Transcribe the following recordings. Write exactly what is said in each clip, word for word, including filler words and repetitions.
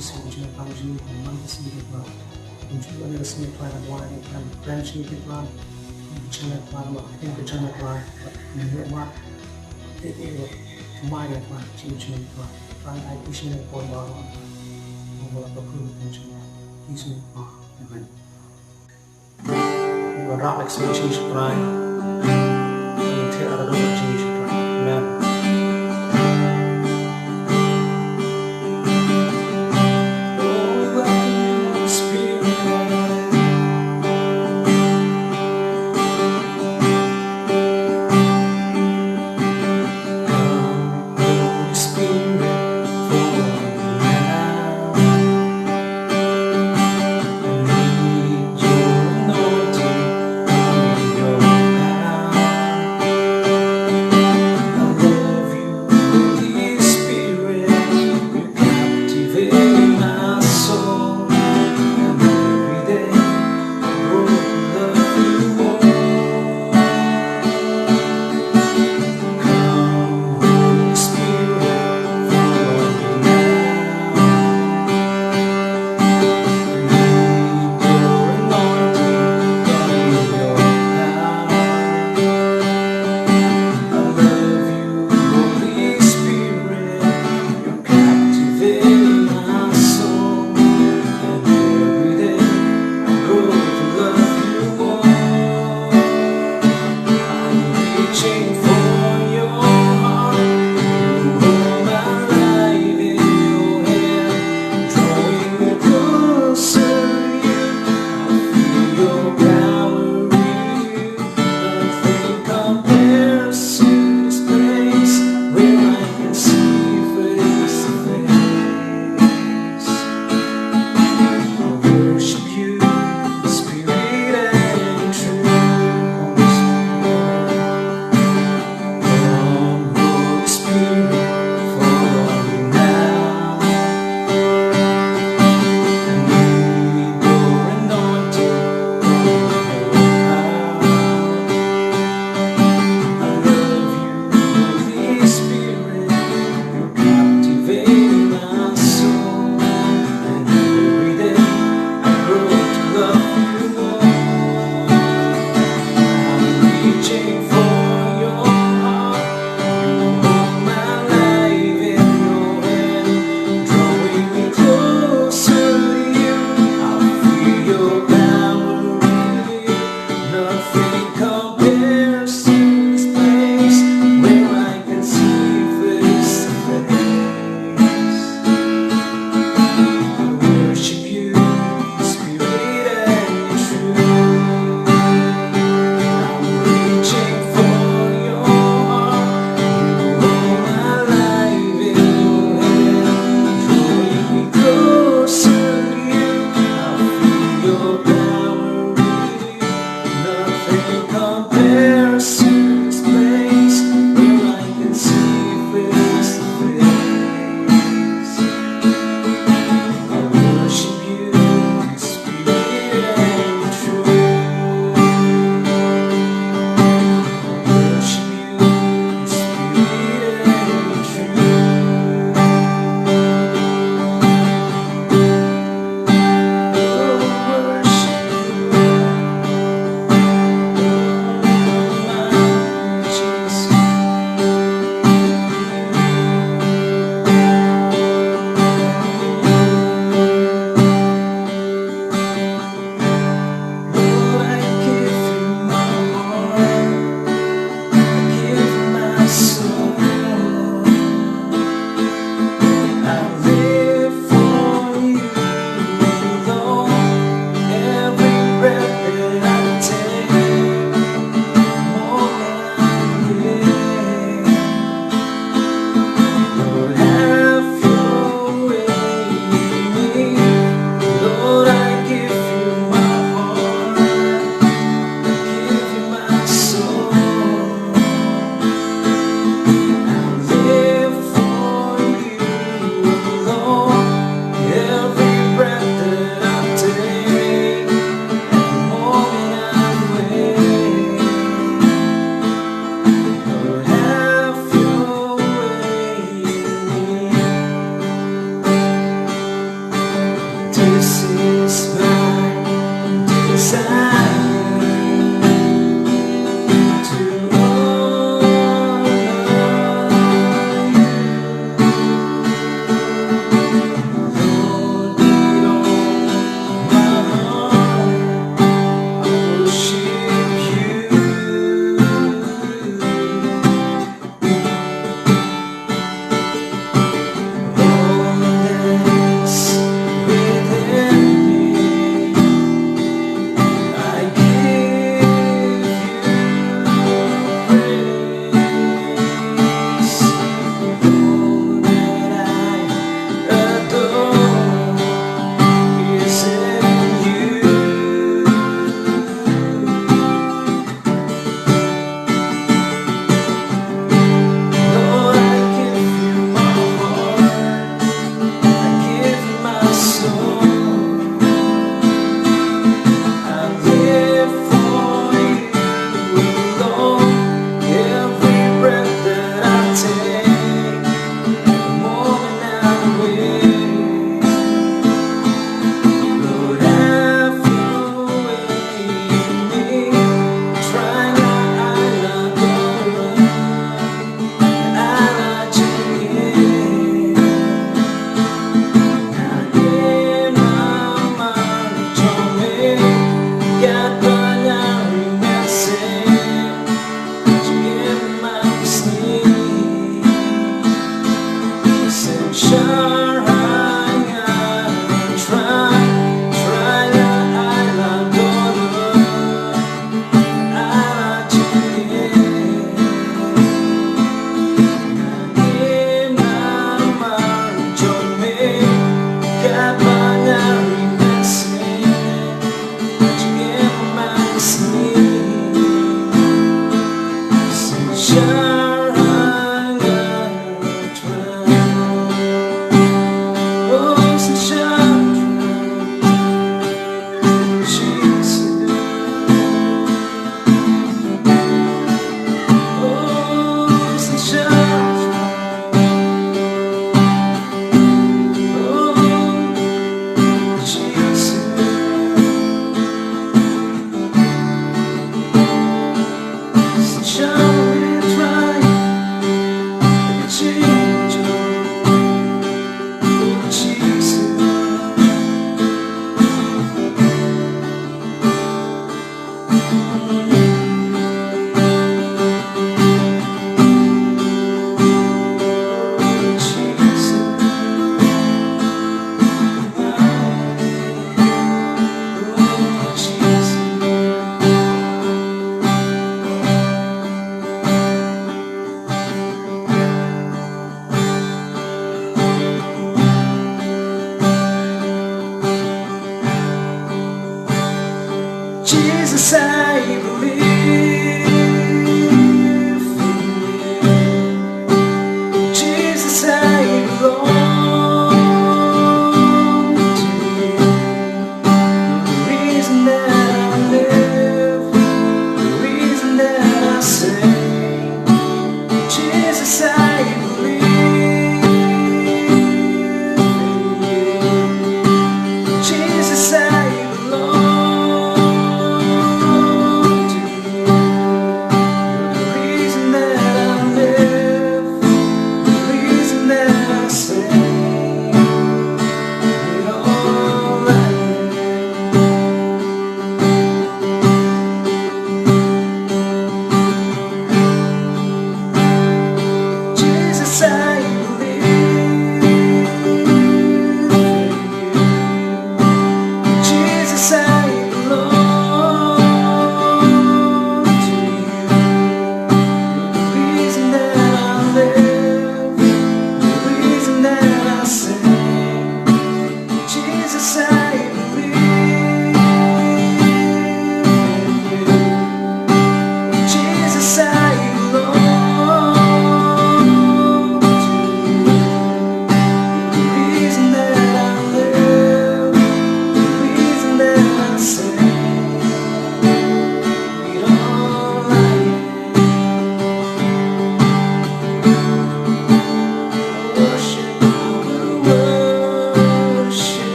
Jisu, u jingïalam jong ngi, u man ka sngi ka Trai. Ym ju ïoh ïa ka sngi ka Trai na duwai, ngi kren sha ngi ka Trai. Ym ju ïoh ïa ka Trai, ym ju ïoh ïa ka Trai. Ngi ïoh ma, te te ïoh ma ïa ka Trai, sha ngi ka Trai. Trai ai ki sha ngi ka por baroh. Ym ba la ka pur ka jong ngi. Jisu, amen. Ngi wanrah leh ka sngi jong ngi sha Trai. Ngi thied ïa ka dohnud jong ngi sha Trai. Amen.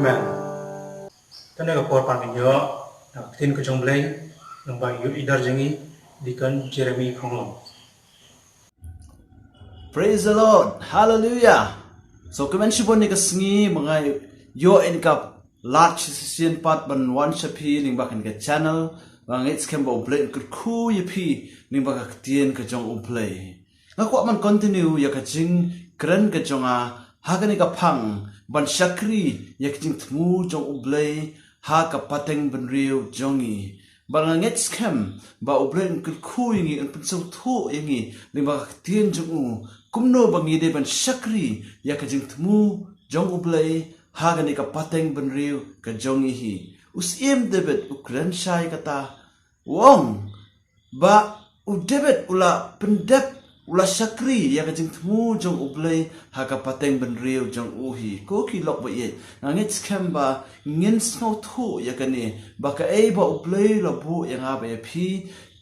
Amen. Tang ka por pan ïoh na ka ktien ka jong U Blei, nang ba ïoh i dar jong i Deacon Jeremy Khonglo. Praise the Lord. Hallelujah. So, kmen shibun ïa ka sngi, mynta ïoh ïa ka lad shisien pat ban wan sha phi lyngba kane ka channel, ba ngeit skhem ba U Blei un kyrkhu ïa phi lyngba ka ktien ka jong U Blei. Nga kwah ban continue ïa ka jingkren ka jong nga ha kane ka phang ban shakri ïa ka jingthmu jong U Blei ha ka pateng bynriew jong ngi. Ba nga ngeit skhem ba U Blei un kyrkhu ïa ngi, un pynsngewthuh ïa ngi lyngba ka ktien jong u, kumno ba ngi dei ban shakri ïa ka jingthmu jong U Blei ha kane ka pateng bynriew ka jong ngi hi. U Syiem David u kren shai kata, u ong ba u David u la pyndep, u la shakri ïa ka jingthmu jong U Blei ha ka pateng bynriew jong u hi. Ko ki lok ba ïeit, nga ngeit skhem ba ngin sngewthuh ïa kane, ba kaei ba U Blei u la buh ïa nga bad ïa phi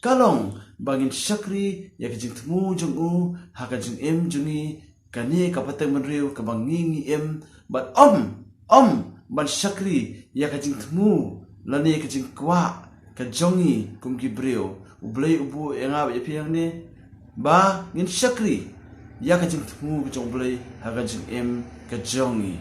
ka long ba ngin shakri ïa ka jingthmu jong u ha ka jingim jong ngi, kane ka pateng bynriew kaba ngi ngi im, bad ym, ym ban shakri ïa ka jingthmu lane ka jingkwah ka jong ngi kum ki briew. U Blei u buh ïa nga bad ïa phi hangne ba ngin shakri ïa ka jingthmu ka jong U Blei ha ka jingim ka jong ngi.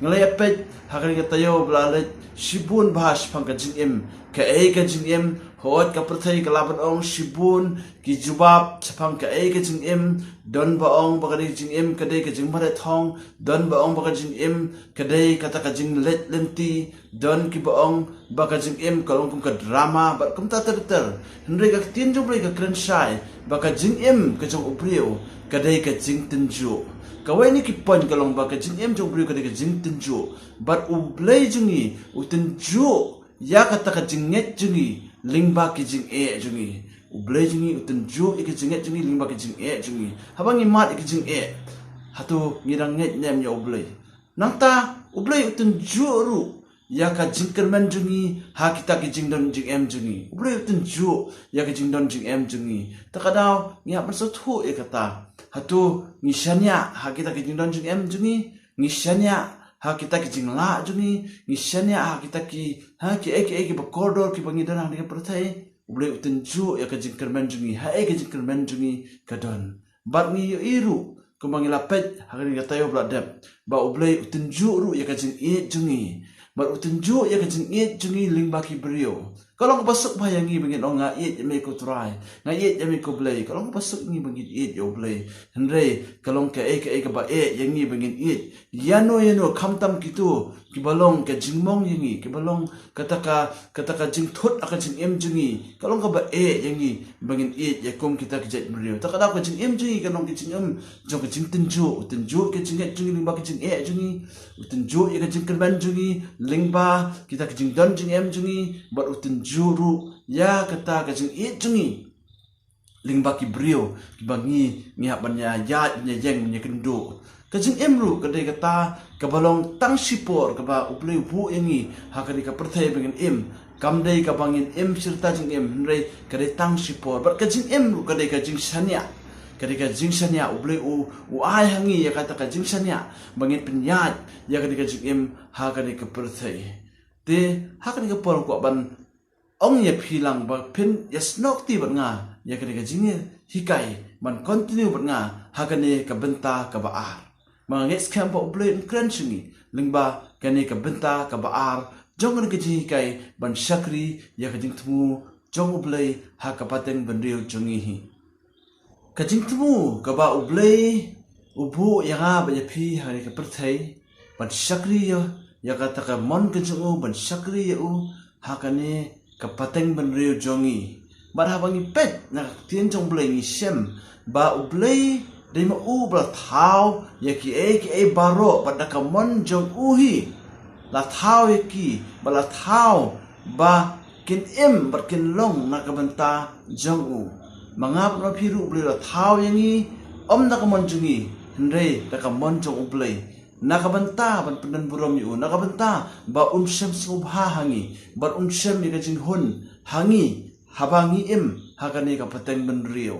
Ngi la ïa peit ha kane ka taïew ba la leit shibun bha shaphang ka jingim. Kaei ka jingim? Hooid, ka pyrthei ka lah ban ong shibun ki jubab shaphang kaei ka jingim. Don ba ong ba ka dei ka jingim ka dei ka jingmareh thong, don ba ong ba ka jingim ka dei kata ka jingleit lynti, don kiba ong ba ka jingim ka long kum ka drama, bad kumta ter ter. Hynrei ka ktien jong U Blei ka kren shai ba ka jingim ka jong u briew ka dei ka jingtynjuh. Kawei na ki point ka long ba ka jingim jong u briew ka dei ka jingtynjuh, bad U Blei jong ngi u tynjuh ïa kata ka jingngeit jong ngi lyngba ki jingeh jong ngi. U Blei jong ngi u tynjuh ïa ka jingngeit jong ngi lyngba ki jingeh jong ngi. Haba ngi mad ïa ki jingeh, hato ngi dang ngeit ne em ïa U Blei? Nangta U Blei u tynjuh ruh ïa ka jingkyrmen jong ngi ha kita ki jingdon jingem jong ngi. U Blei u tynjuh ïa ka jingdon jingem jong ngi. Ta ka daw ngi hap ban sngewthuh ïa kata. Hato ngi shaniah ha kita ki jingdon jingem jong ngi? Ngi shaniah ha kita ki jinglah jong ngi? Ngi shaniah ha kita ki, ha, kiei kiei kiba kordor kiba ngi don ha kane ka pyrthei? U Blei u tynjuh ïa ka jingkyrmen jong ngi, haei ka jingkyrmen jong ngi ka don. Bad ngi ïohi ruh kumba ngi la peit ha kane ka taïew ba la dep, ba U Blei u tynjuh ruh ïa ka jingïeit jong ngi. Bad u tynjuh ïa ka jingïeit jong ngi lyngba ki briew. Ka long kaba suk bha ïa ngi ba ngin ong, nga ïeit ïa me ko Trai, nga ïeit ïa me ko Blei. Ka long kaba suk ïa ngi ba ngin ïeit ïa U Blei. Hynrei ka long kaei kaei kaba eh ïa ngi ba ngin ïeit ïano ïano, khamtam kito kiba long ka jingmong ïa ngi, kiba long kata ka, kata ka jingthut ha ka jingim jong ngi. Ka long kaba eh ïa ngi ba ngin ïeit ïa kum kita ki jait briew. Ta ka daw ka jingim jong ngi ka long ka jingim jong ka jingtynjuh. U tynjuh ïa ka jingngeit jong ngi lyngba ka jingeh jong ngi. U tynjuh ïa ka jingkyrmen jong ngi lyngba kita ki jingdon jingem jong ngi. Bad u tynjuh ruh ïa kata ka jingïeit jong ngi lyngba ki briew kiba ngi, ngi hap ban ïa ïaid, ban ïa ïeng, ban ïa kynduh. Ka jingim ruh ka dei kata kaba long tang shipor kaba U Blei u buh ïa ngi ha kane ka pyrthei ba ngin im. Kam dei kaba ngin im shi rta jingim, hynrei ka dei tang shipor. Bad ka jingim ruh ka dei ka jingshaniah. Ka dei ka jingshaniah, U Blei u, u ai ha ngi ïa kata ka jingshaniah ba ngin pynïaid ïa kane ka jingim ha kane ka pyrthei. Te ha kane ka por nga kwah ban ong ïa phi lang ba phin ïa snoh kti bad nga ïa kane ka jinghikai ban continue bad nga ha kane ka bynta kaba ar. Ba nga ngeit skhem ba U Blei un kren sha ngi lyngba kane ka bynta kaba ar jong kane ka jinghikai ban shakri ïa ka jingthmu jong U Blei ha ka pateng bynriew jong ngi hi. Ka jingthmu kaba U Blei u buh ïa nga bad ïa phi ha kane ka pyrthei ban shakri ïa, ïa kata ka mon ka jong u, ban shakri ïa u ha kane ka pateng bynriew jong ngi. Bad haba ngi peit na ka ktien jong U Blei ngi shem ba U Blei dei ma u ba la thaw ïa kiei kiei baroh, bad da ka mon jong u hi la thaw ïa ki, bad la thaw ba kin im bad kin long na ka bynta jong u. Ma nga bad ma phi ruh U Blei u la thaw ïa ngi, ym na ka mon jong ngi, hynrei da ka mon jong U Blei. Na ka bynta ban pyndon burom ïa u, na ka bynta ba un shem sngewbha ha ngi, bad un shem ïa ka jinghun ha ngi haba ngi im ha kane ka pateng bynriew.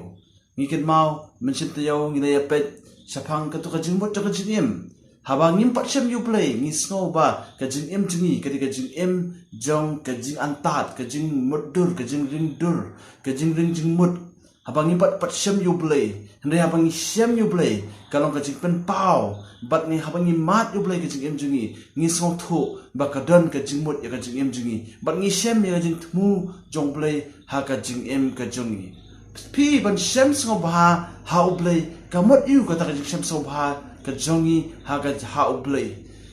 Ngi kynmaw, mynsiem taïew ngi la ïa peit shaphang kato ka jingmut jong ka jingim. Haba ngim pat shem ïa U Blei, ngi sngew ba ka jingim jong ngi ka dei ka jingim jong ka jingantat, ka jingmutdur, ka jingringdur, ka jingring jingmut. Haba ngi pat pat shem ïa U Blei, hynrei haba ngi shem ïa U Blei, ka long ka jingpynpaw. Bad ngi, haba ngi mad ïa U Blei ka jingim jong ngi, ngi sngewthuh ba ka don ka jingmut ïa ka jingim jong ngi. Bad ngi shem ïa ka jingthmu jong U Blei ha ka jingim ka jong ngi. Phi ban shem sngewbha ha U Blei, ka mut ïa u kata ka jingshem sngewbha ka jong ngi ha ka, ha U Blei.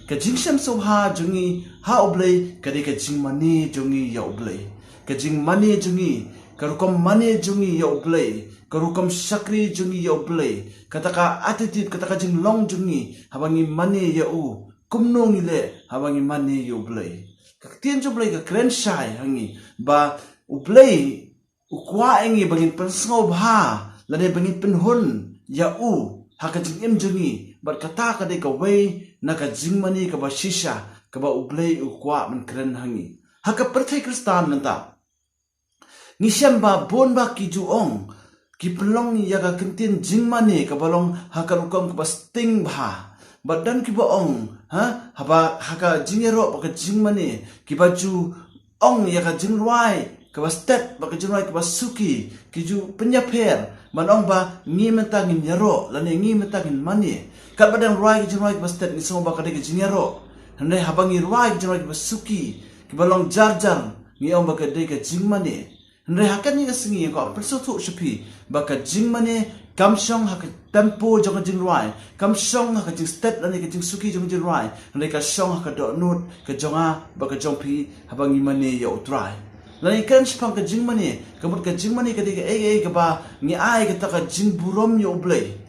Ka jingshem sngewbha jong ngi ha U Blei ka dei ka jingmane jong ngi ïa U Blei. Ka jingmane jong ngi, ka rukom mane jong ngi ïa U Blei, ka rukom shakri jong ngi ïa U Blei, kata ka attitude, kata ka jinglong jong ngi haba ngi mane ïa u. Kumno ngi leh haba ngi mane ïa U Blei? Ka ktien jong U Blei ka kren shai ha ngi ba U Blei u kwah ïa ngi ba ngin pynsngewbha lane ba ngin pynhun ïa u ha ka jingim jong ngi. Bad kata ka dei kawei na ka jingmane kaba shisha kaba U Blei u kwah ban kren ha ngi. Ha ka pyrthei Khristan mynta, ngi shem ba bun ba ki ju ong, ki pynlong ïa ka ktien jingmane kaba long ha ka rukom kaba sting bha. Bad don kiba ong, ha, haba ha ka jingïaroh bad ka jingmane, kiba ju ong ïa ka jingrwai kaba stet bad ka jingrwai kaba suki, ki ju pynïapher ban ong ba ngi mynta ngin ïaroh lane ngi mynta ngin mane. Katba dang rwai ka jingrwai kaba stet, ngi sngew ba ka dei ka jingïaroh. Hynrei haba ngi rwai ka jingrwai kaba suki, kiba long jar jar, ngi ong ba ka dei ka jingmane. Hynrei ha kane ka sngi nga kwah pynsngewthuh sha phi ba ka jingmane kam shong ha ka tempo jong ka jingrwai, kam shong ha ka jingstet lane ka jingsuki jong ka jingrwai, hynrei ka shong ha ka dohnud ka jong nga bad ka jong phi haba ngi mane ïa U Trai. Lane kren shaphang ka jingmane, ka mut ka jingmane ka dei kaei kaei kaba ngi ai kata ka jingburom ïa U Blei.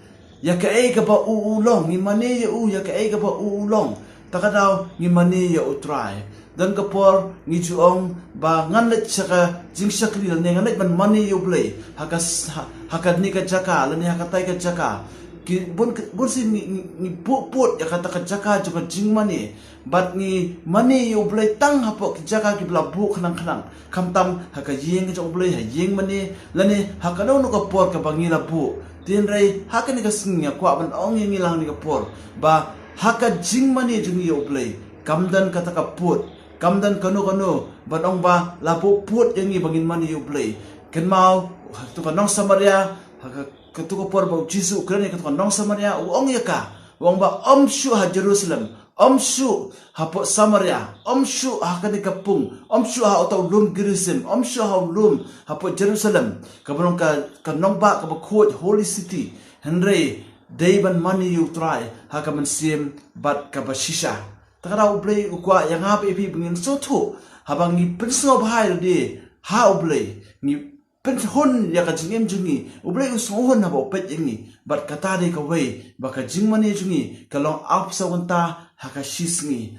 Ïa kaei kaba u u long, ngi mane ïa u ïa kaei kaba u u long. Ta ka daw ngi mane ïa U Trai. Don ka por ngi ju ong ba ngan leit sha ka jingshakri lane ngan leit ban mane ïa U Blei ha ka s-, ha, ha kane ka jaka lane ha katai ka jaka. Ki bun, bun sien ngi, ngi, ngi buh pud ïa kata ka jaka jong ka jingmane. Bad ngi mane ïa U Blei tang hapoh ki jaka kiba la buh khnang khnang. Khamtam ha ka ïing jong U Blei, ha ïing mane, lane ha kano kano ka por kaba ngi la buh. Hynrei ha kane ka sngi nga kwah ban ong ïa ngi lang ha kane ka por ba ha ka jingmane jong ngi ïa U Blei, kam don kata ka pud, kam don kano kano ban ong ba la buh pud ïa ngi ba ngin mane ïa U Blei. Kynmaw, ha tu ka nong Samaria, ha ka, ka tu ka por ba U Jisu u kren ïa ka tu ka nong Samaria, u ong ïa ka, u ong ba ym shuh ha Jerusalem, ym shuh hapoh Samaria, ym shuh ha kane ka pung, ym shuh ha uta u lum Gerisim, ym shuh ha u lum hapoh Jerusalem, kaba long ka, ka nongbah kaba khuid, holy city. Hynrei dei ban mane ïa U Trai ha ka mynsiem bad kaba shisha. Ta ka daw U Blei u kwah ïa nga bad ïa phi ba ngin sngewthuh, haba ngi pynsngewbha ïa lade ha U Blei, ngi pynhun ïa ka jingim jong ngi, U Blei u sngewhun haba u peit ïa ngi. Bad kata dei kawei ba ka jingmane jong ngi ka long arphew saw kynta ha ka shisngi,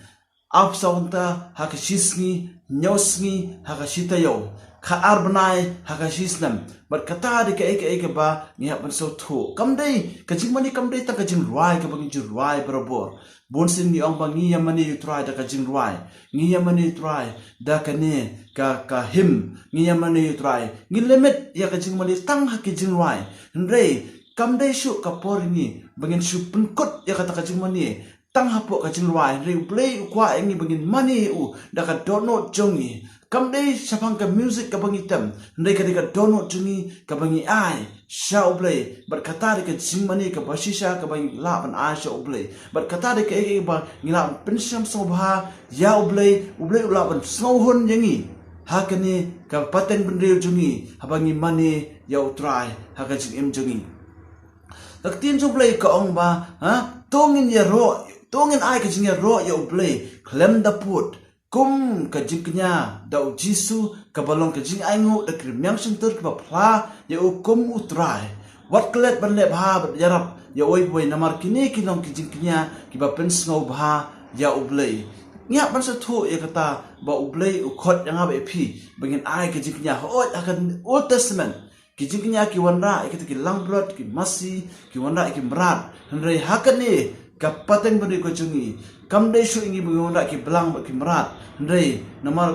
arphew saw kynta ha ka shisngi, hynñiew sngi ha ka shitaïew, khatar bnai ha ka shisnem. Bad kata dei kaei kaei kaba ngi hap ban sngewthuh. Kam dei, ka jingmane kam dei tang ka jingrwai kaba ngi ju rwai barabor. Bun sien ngi ong ba ngi ïa mane ïa U Trai da ka jingrwai, ngi ïa mane ïa U Trai da kane ka, ka hymn, ngi ïa mane ïa U Trai. Ngi limit ïa ka jingmane tang ha ki jingrwai. Hynrei kam dei shuh ka por ïa ngi ba ngin shu pynkut ïa kata ka jingmane tang hapoh ka jingrwai. Hynrei U Blei u kwah ïa ngi ba ngin mane ïa u da ka dohnud jong ngi. Kam dei shaphang ka music kaba ngi tem, hynrei ka dei ka dohnud jong ngi kaba ngi ai sha U Blei. Bad kata dei ka jingmane kaba shisha kaba ngi lah ban ai sha U Blei. Bad kata dei kaei kaei ba ngi lah ban pynshem sngewbha ïa U Blei, U Blei u lah ban sngewhun ïa ngi ha kane ka pateng bynriew jong ngi haba ngi mane ïa U Trai ha ka jingim jong ngi. Ka ktien jong U Blei ka ong ba, ha, to ngin ïaroh, to ngin ai ka jingïaroh ïa U Blei khlem da pud, kum ka jingkñia da U Jisu, kaba long ka jingainguh da ki rmiang shyntur kiba phla ïa u kum U Trai. Wat klet ban leh bha bad ïarap ïa uwei pa uwei, namar kine ki long ki jingkñia kiba pynsngewbha ïa U Blei. Ngi hap ban sngewthuh ïa kata ba U Blei u khot ïa nga bad ïa phi ba ngin ai ka jingkñia. Hooid, ha ka Old Testament ki jingkñia ki wanrah ïa kita ki langbrot, ki masi, ki wanrah ïa ki mrad. Hynrei ha kane ka pateng bynriew ka jong ngi, kam dei shuh ïa ngi ba ngi wanrah ki blang bad ki mrad. Hynrei namar,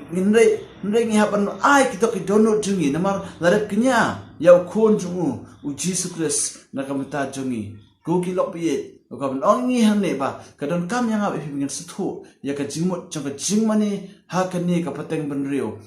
hynrei, hynrei ngi hap ban ai kita ki dohnud jong ngi namar la dep kñia ïa U Khun jong u, U Jisu Khrist na ka bynta jong ngi. Ko ki lok baieit, Ka kwah ban ong ïa ngi hangne ba ka donkam ïa nga bad ïa phi ba ngin sngewthuh ïa ka jingmut jong ka jingmane ha kane ka pateng bynriew.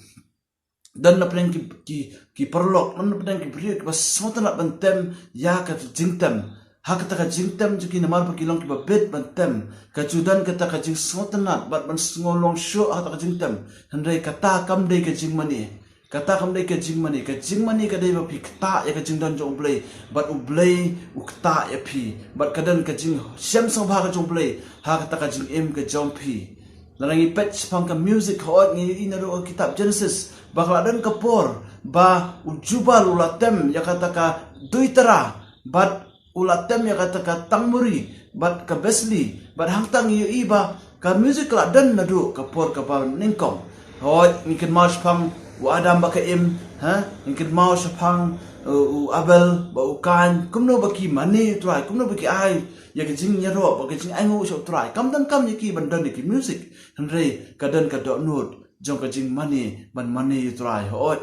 Don na pdeng ki, ki, ki paralok, don na pdeng ki briew kiba sngewtynnat ban tem ïa ka jingtem. Ha kata ka jingtem jong ki, namar ba ki long kiba bit ban tem, ka ju don kata ka jingsngewtynnat bad ban sngewlong shuh ha kata ka jingtem. Hynrei kata kam dei ka jingmane. Kata kam dei ka jingmane. Ka jingmane ka dei ba phi ktah ïa ka jingdon jong U Blei, bad U Blei u ktah ïa phi, bad ka don ka jingshem sngewbha ka jong U Blei ha kata ka jingim ka jong phi. Lada ngi peit shaphang ka music, hooid, ngi ïohi naduh ka kitab Genesis ba ka la don ka por ba u Jubal u la tem ïa kata ka duitara, bad u la tem ïa kata ka tangmuri bad ka besli, bad hangta ngi ïohi ba ka music ka la don naduh ka por kaba nyngkong. Hooid, ngi kynmaw shaphang u Adam bad ka Im, ha, ngi kynmaw shaphang, uh, u Abel bad u Kain, kumno ba ki mane ïa U Trai, kumno ba ki ai ïa ka jingïaroh bad ka jingainguh sha U Trai. Kam donkam ïa ki ban don ïa ki music, hynrei ka don ka dohnud jong ka jingmane ban mane ïa U Trai. Hooid,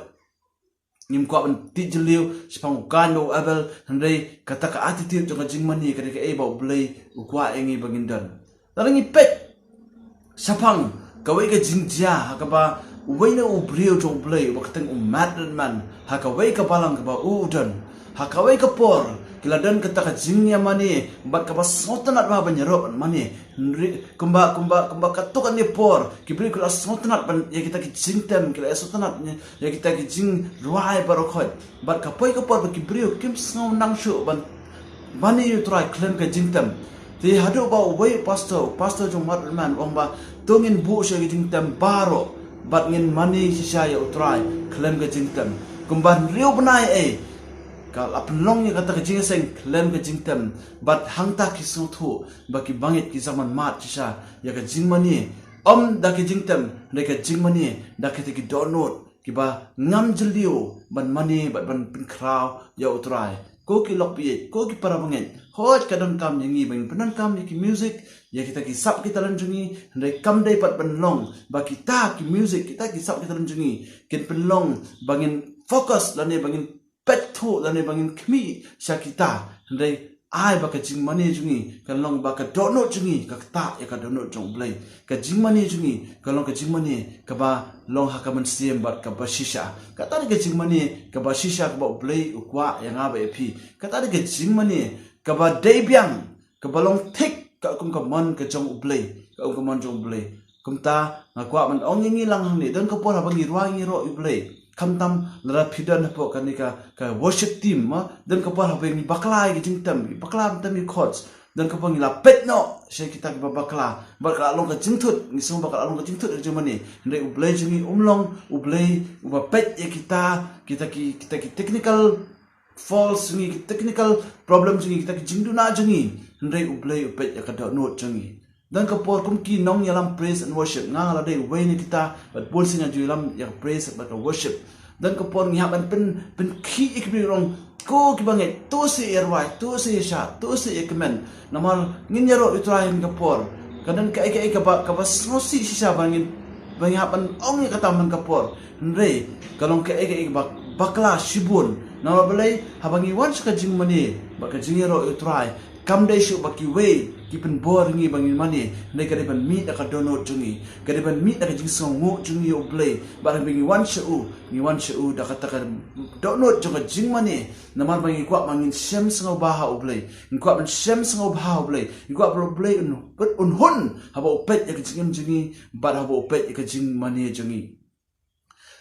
ngim kwah ban tip jylliew shaphang u Kain bad u Abel, hynrei kata ka attitude jong ka jingmane ka dei kaei ba U Blei u kwah ïa ngi ba ngin don. Lada ngi peit shaphang kawei ka jingjia ha kaba uwei na u briew jong U Blei uba kyrteng u Matt Redman, ha kawei ka balang kaba u u don, ha kawei ka por ki la don kata ka jingïamane bad kaba sngewtynnat bha ban ïaroh ban mane. Hynrei kumba, kumba, kumba katto katne por ki briew ki la sngewtynnat ban ïa kita ki jingtem, ki la sngewtynnat ïa kita ki jingrwai baroh khoit. Bad ka poi ka por ba ki briew kim sngew nang shuh ban mane ïa U Trai khlem ka jingtem. Te haduh ba uwei u pastor, u pastor jong u Matt Redman u ong ba to ngin buh sha ka jingtem baroh bad ngin mane shisha ïa U Trai khlem ka jingtem. Kumba hynriew bnai ei ka la pynlong ïa kata ka jingïaseng khlem ka jingtem. Bad hangta ki sngewthuh ba ki bangeit ki sdang ban mad shisha ïa ka jingmane, ym da ka jingtem, hynrei ka jingmane da kita ki dohnud kiba ngam jylliew ban mane bad ban pynkhraw ïa U Trai. Ko ki lok baieit, ko ki para bangeit, hooid ka donkam ïa ngi ba ngin pyndonkam ïa ki music, ïa kita ki sap ki talent jong ngi, hynrei kam dei pat ban long ba kita ki music, kita ki sap ki talent jong ngi kin pynlong ba ngin focus lane ba ngin peit thuh lane ba ngin khmih sha kita, hynrei ai ba ka jingmane jong ngi kan long ba ka dohnud jong ngi ka ktah ïa ka dohnud jong U Blei. Ka jingmane jong ngi kan long ka jingmane kaba long ha ka mynsiem bad kaba shisha. Kata dei ka jingmane kaba shisha kaba U Blei u kwah ïa nga bad ïa phi. Kata dei ka jingmane kaba dei biang, kaba long thik katkum ka mon ka jong U Blei, katkum ka mon jong U Blei. Kumta nga kwah ban ong ïa ngi lang hangne, don ka por haba ngi rwai ngi ïaroh ïa U Blei, khamtam lada phi don hapoh kane ka, ka worship team, ma, don ka por haba ngi bakla ïa ki jingtem, ngi bakla ban tem ïa ki chords, don ka por ngi la peit noh sha kita kiba bakla, bad ka la long ka jingthut, ngi sngew ba ka la long ka jingthut ïa ka jingmane. Hynrei U Blei jong ngi um long U Blei uba peit ïa kita, kita ki, kita ki technical faults jong ngi, ki technical problem jong ngi, kita ki jingduna jong ngi, hynrei U Blei u peit ïa ka dohnud jong ngi. Don ka por kum ki nongïalam praise and worship, nga la dei uwei na kita, bad bun sien nga ju ïalam ïa ka praise bad ka worship. Don ka por ngi hap ban pyn, pynkhih ïa ki briew, ong ko ki bangeit, to sa ïa rwai, to sa ïa shad, to sa ïa kmen. Namar ngin ïaroh ïa U Trai ha kane ka por. Ka don kaei kaei kaba, kaba sngewsih shisha ba ngin, ba ngi hap ban ong ïa kata man ka por. Hynrei ka long kaei kaei kaba bakla shibun. Namar balei? Haba ngi wan sha ka jingmane bad ka jingïaroh ïa U Trai, kam dei shuh ba kiwei ki pynbor ïa ngi ba ngin mane, hynrei ka dei ban mih da ka dohnud jong ngi, ka dei ban mih da ka jingsngewnguh jong ngi ïa U Blei. Bad haba ngi wan sha u, ngi wan sha u da kata ka dohnud jong ka jingmane, namar ba ngi kwah ba ngin shem sngewbha ha U Blei, ngi kwah ban shem sngewbha ha U Blei, ngi kwah ba U Blei un, un hun haba u peit ïa ka jingim jong ngi bad haba u peit ïa ka jingmane jong ngi.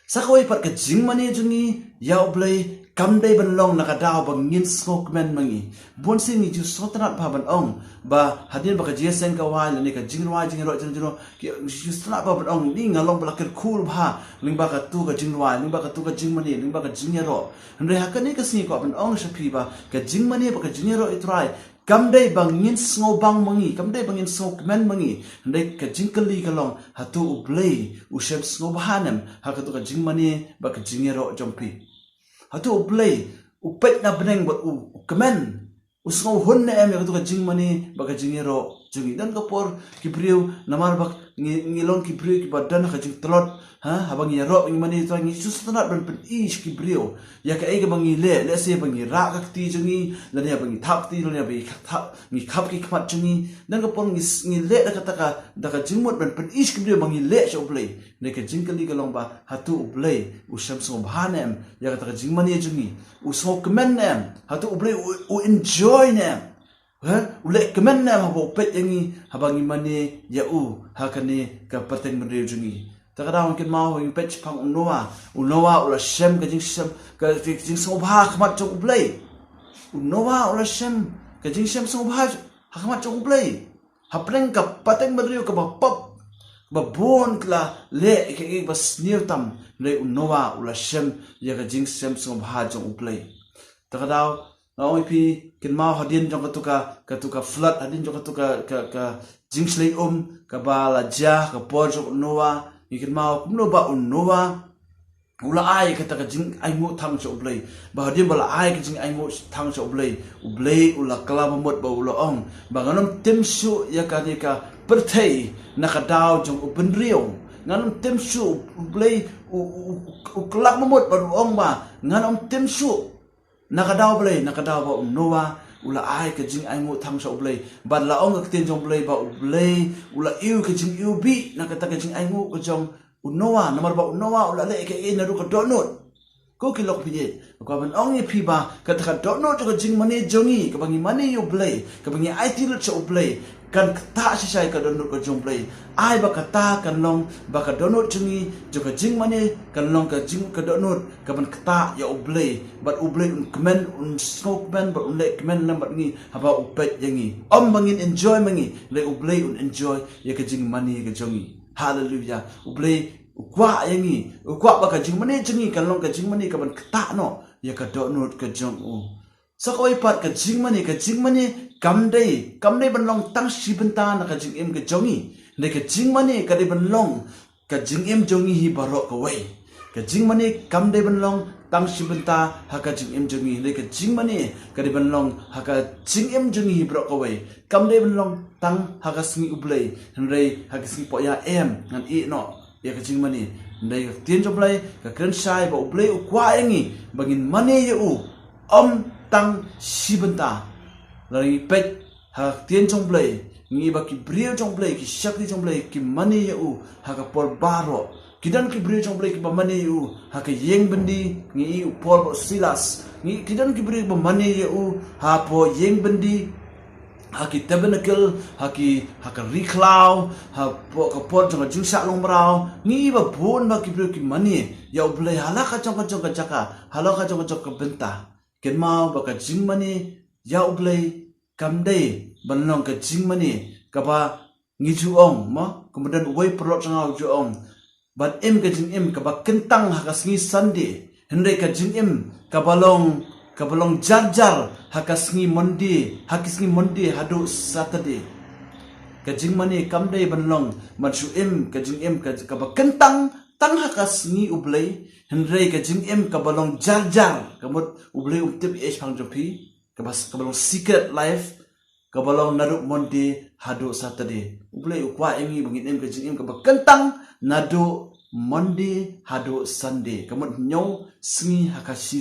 Sa kawei pat, ka jingmane jong ngi ïa U Blei kam dei ban long na ka daw ba ngin sngewkmen ma ngi. Bun sien ngi ju sngewtynnat bha ban ong ba hadien ba ka jingïaseng ka wai lane ka jingrwai jingïaroh jingïaroh, ngi ju sngewtynnat bha ban ong, ni nga long ba la kyrkhu bha lyngba katu ka jingrwai, lyngba katu ka jingmane, lyngba ka jingïaroh. Hynrei ha kane ka sngi kwah ban ong sha phi ba ka jingmane bad ka jingïaroh ïa U Trai kam dei ba ngin sngewbang ma ngi, kam dei ba ngin sngewkmen ma ngi. Hynrei ka jingkylli ka long, hato U Blei u shem sngewbha ne em ha katu ka jingmane bad ka jingïaroh jong phi? Hato U Blei u peit na bneng bad u, u kmen, u sngewhun ne em ïa katu ka jingmane bad ka jingïaroh jong ngi. Don ka por ki briew namar ba ngi, ngi long ki briew kiba don ha ka jingtlot, ha, haba ngi ïaroh ngi mane, ngi sngewtynnat ban pyni sha ki briew ïa kaei kaba ngi leh, lehse ba ngi rah ka kti jong ngi, lane ba ngi thap kti, lane ba ngi khap, ngi khap ki khmat jong ngi. Don ka por ngi, ngi leh da kata ka, da ka jingmut ban pyni sha ki briew ba ngi leh sha U Blei. Hynrei ka jingkylli ka long ba hato U Blei u shem sngewbha ne em ïa kata ka jingmane jong ngi? U sngewkmen ne em? Hato U Blei u, u enjoy ne em? Ha? U leh kmen ne em haba u peit ïa ngi haba ngi mane ïa u ha kane ka pateng bynriew jong ngi? Ta ka daw ngi kynmaw, ngi peit shaphang u Noah. U Noah u la shem ka jingshem, ka, ka jingsngewbha ha khmat jong U Blei. U Noah u la shem ka jingshem sngewbha ha khmat jong U Blei. Hapdeng ka pateng bynriew kaba pop, kaba bun ki la leh kaei kaba sniew tam, hynrei u Noah u la shem ïa ka jingshem sngewbha jong U Blei. Ta ka daw nga ong ïa phi, kynmaw hadien jong katu ka, katu ka flood, hadien jong katu ka, ka, ka jingshlei um kaba la jia ha ka por jong u Noah, ngi kynmaw kumno ba u Noah u la ai kata ka jingainguh tang sha U Blei. Ba hadien ba la ai ka jingainguh tang sha U Blei, U Blei u la kylla mamut ba u la ong ba ngan ym tim shuh ïa kane ka pyrthei na ka daw jong u bynriew. Ngan ym tim shuh. U Blei u, u, u, u kylla mamut ba u ong ba ngan ym tim shuh. Na ka daw balei? Na ka daw ba u Noah u la ai ka jingainguh tang sha U Blei. Bad la ong ka ktien jong U Blei ba U Blei u la ïoh ka jingiwbih na kata ka jingainguh ka jong u Noah, namar ba u Noah u la leh kaei naduh ka dohnud. Ko ki lok phi ïeit, ko ban ong ïa phi ba kata ka dohnud jong ka jingmane jong ngi, kaba ngi mane ïa U Blei, kaba ngi aiti lut sha U Blei, kan ktah shisha ïa ka dohnud ka jong U Blei. Ai ba kata kan long ba ka dohnud jong ngi, jong ka jingmane, kan long ka jing, ka dohnud kaban ktah ïa U Blei. Bad U Blei un kmen, un sngewkmen, bad un leh kmen lem bad ngi haba u peit ïa ngi. Ym ba ngin enjoy ma ngi, hynrei U Blei un enjoy ïa ka jingmane ka jong ngi. Haleluya. U Blei u kwah ïa ngi, u kwah ba ka jingmane jong ngi kan long ka jingmane kaban ktah noh ïa ka dohnud ka jong u. Sa kawei pat, ka jingmane, ka jingmane kam dei, kam dei ban long tang shi bynta na ka jingim ka jong ngi. Hynrei ka jingmane ka dei ban long ka jingim jong ngi hi baroh kawei. Ka jingmane kam dei ban long tang shi bynta ha ka jingim jong ngi, hynrei ka jingmane ka dei ban long ha ka jingim jong ngi hi baroh kawei. Kam dei ban long tang ha ka sngi U Blei, hynrei ha ka sngi poh ïa em ngan ïeh noh ïa ka jingmane. Hynrei ka ktien jong U Blei ka kren shai ba U Blei u kwah ïa ngi ba ngin mane ïa u ym tang shi bynta. Lada ngi peit ha ka ktien jong U Blei, ngi ïohi ba ki briew jong U Blei, ki shakri jong U Blei, ki mane ïa u ha ka por baroh. Ki don ki briew jong U Blei kiba mane ïa u ha ka ïing byndi, ngi ïohi u Paul bad u Silas. Ngi, ki don ki briew kiba mane ïa u hapoh ïing byndi, ha ki tabernacle, ha ki, ha ka ri khlaw, hapoh ka por jong ka jingshah longmraw. Ngi ïohi ba bun ba ki briew ki mane ïa U Blei ha la ka jong ka jong ka jaka, ha la ka jong ka jong ka bynta. Kynmaw ba ka jingmane ïa U Blei kam dei ban long ka jingmane kaba ngi ju ong, mo, kumba don uwei u paralok jong nga u ju ong, ban im ka jingim kaba kyntang ha ka sngi Sunday, hynrei ka jingim kaba long, kaba long jar jar ha ka sngi Monday, ha ki sngi Monday haduh Saturday. Ka jingmane kam dei ban long, ban shu im ka jingim ka, kaba kyntang tang ha ka sngi U Blei, hynrei ka jingim kaba long jar jar, ka mut U Blei um tip ïa i shaphang jong phi, kaba, kaba long secret life, kaba long naduh Monday haduh Saturday. U Blei u kwah ïa ngi ba ngin im ka jingim kaba kyntang naduh Monday haduh Sunday. Ka mut hynñiew sngi ha ka shi,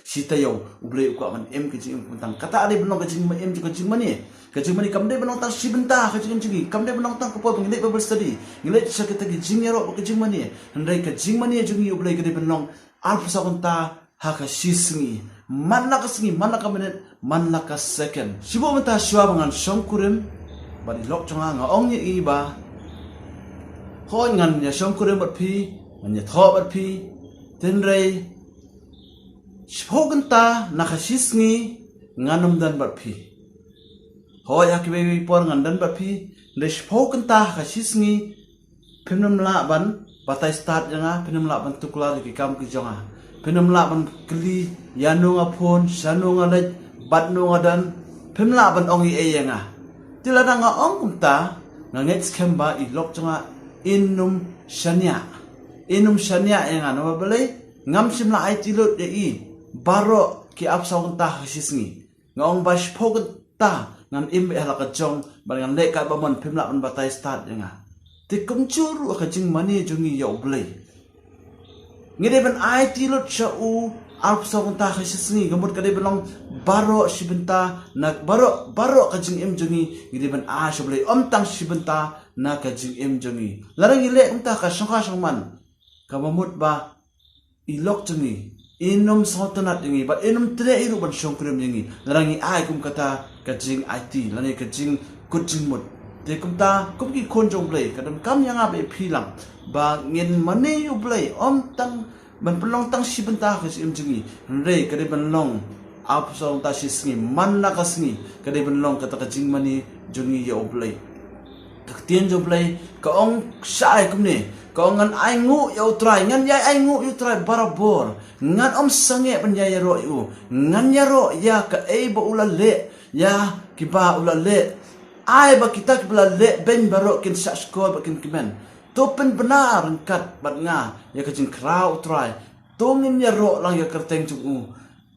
shi taïew. U Blei u kwah ban im ka jingim kaba kyntang. Kata dei ban long ka jingim jong ka jingmane. Ka jingmane kam dei ban long tang shi bynta ha ka jingim jong ngi. Kam dei ban long tang ka por ba ngi leit Bible study, ngi leit sha kita ki jingïaroh bad ka jingmane. Hynrei ka jingmane jong ngi ïa U Blei ka dei ban long arphew saw kynta ha ka shi sngi. Man la ka sngi, man la ka minit, man la ka second. Shibun mynta shuwa ba ngan shongkurim bad i lok jong nga, nga ong ïa i ba, hooid ngan ïa shongkurim bad phi, ngan ïa thoh bad phi. Hynrei shiphew kynta na ka shi sngi ngan ym don bad phi. Hooid ha kiwei kiwei por ngan don bad phi, hynrei shiphew kynta ha ka shi sngi phim nym lah ban batai stad ïa nga, phim nym lah ban tuklar ïa ki kam ki jong nga. Phim nym lah ban kylli ïano nga phone, shano nga leit, bad no nga don, phim lah ban ong ei ei ïa nga. Te lada nga ong kumta, nga ngeit skhem ba i lok jong nga in ym shaniah, in ym shaniah ïa nga, namar balei? Ngam shym la aiti lut ïa i baroh ki arphew saw kynta ha ka shi sngi. Nga ong ba shiphew kynta ngan im beit ha la ka jong, bad ngan leh katba mon, phim lah ban batai stad ïa nga. Te kumjuh ruh ha ka jingmane jong ngi ïa U Blei. Ngi dei ban aiti lut sha u arphew saw kynta ha shi sngi, ka mut ka dei ban long baroh shi bynta na baroh, baroh ka jingim jong ngi, ngi dei ban ai sha U Blei, ym tang shi bynta na ka jingim jong ngi. Lada ngi leh kumta, ka shongkha shongman, kaba mut ba i lok jong ngi, in ym sngewtynnat ïa ngi, bad in ym treh ruh ban shongkurim ïa ngi lada ngi ai kum kata ka jingaiti lane ka jingkut jingmut. Te kumta, kum ki khun jong U Blei, ka donkam ïa nga bad ïa phi lang ba ngin mane ïa U Blei, ym tang ban pynlong tang shi bynta ha ka jingim jong ngi, hynrei ka dei ban long arphew saw kynta shi sngi, man la ka sngi, ka dei ban long kata ka jingmane jong ngi ïa U Blei. Ka ktien jong U Blei ka ong shai kumne, ka ong, ngan ainguh ïa U Trai, ngan ïai ainguh ïa U Trai barabor, ngan ym sangeh ban ïai ïaroh ïa u, ngan ïaroh ïa kaei ba u la leh ïa kiba u la leh. Ai ba kita kiba la leh beiñ baroh kin shahshkor bad kin kmen. To pynbna ryngkat bad nga ïa ka jingkhraw U Trai. To ngin ïaroh lang ïa ka kyrteng jong u.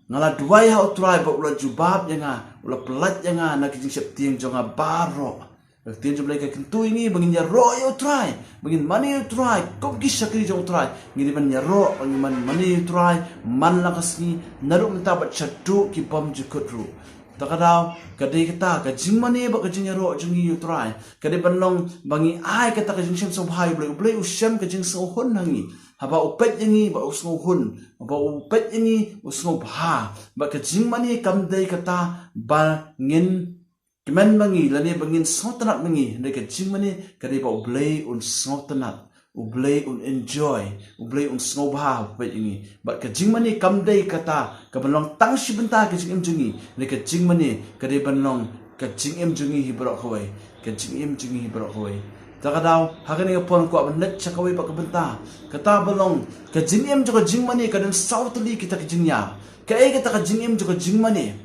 Nga la duwai ha U Trai bad u la jubab ïa nga, u la pyllait ïa nga na ki jingsheptieng jong nga baroh. Ka ktien jong U Blei ka kyntu ïa ngi ba ngin ïaroh ïa U Trai, ba ngin mane ïa U Trai kum ki shakri jong U Trai. Ngi dei ban ïaroh, ba ngin mane ïa U Trai man la ka sngi, naduh mynta bad shaduh ki bymjukut ruh. Ta ka daw, ka dei kata ka jingmane bad ka jingïaroh jong ngi ïa U Trai, ka dei ban long ba ngi ai kata ka jingshem sngewbha ïa U Blei. U Blei u shem ka jingsngewhun ha ngi, haba u peit ïa ngi bad u sngewhun, haba u peit ïa ngi u sngewbha. Bad ka jingmane kam dei kata ba ngin kmen ma ngi lane ba ngin sngewtynnat ma ngi, hynrei ka jingmane ka dei ba U Blei un sngewtynnat, U Blei un enjoy, U Blei un sngewbha ha u peit ïa ngi. Bad ka jingmane kam dei kata ka ban long tang shi bynta ka jingim jong ngi, hynrei ka jingmane ka dei ban long ka jingim jong ngi hi baroh kawei, ka jingim jong ngi hi baroh kawei. Ta ka daw, ha kane ka por nga kwah ban leit sha kawei pat ka bynta, kata ba long ka jingim jong ka jingmane ka don saw tylli kita ki jingïar. Kaei kata ka jingim jong ka jingmane?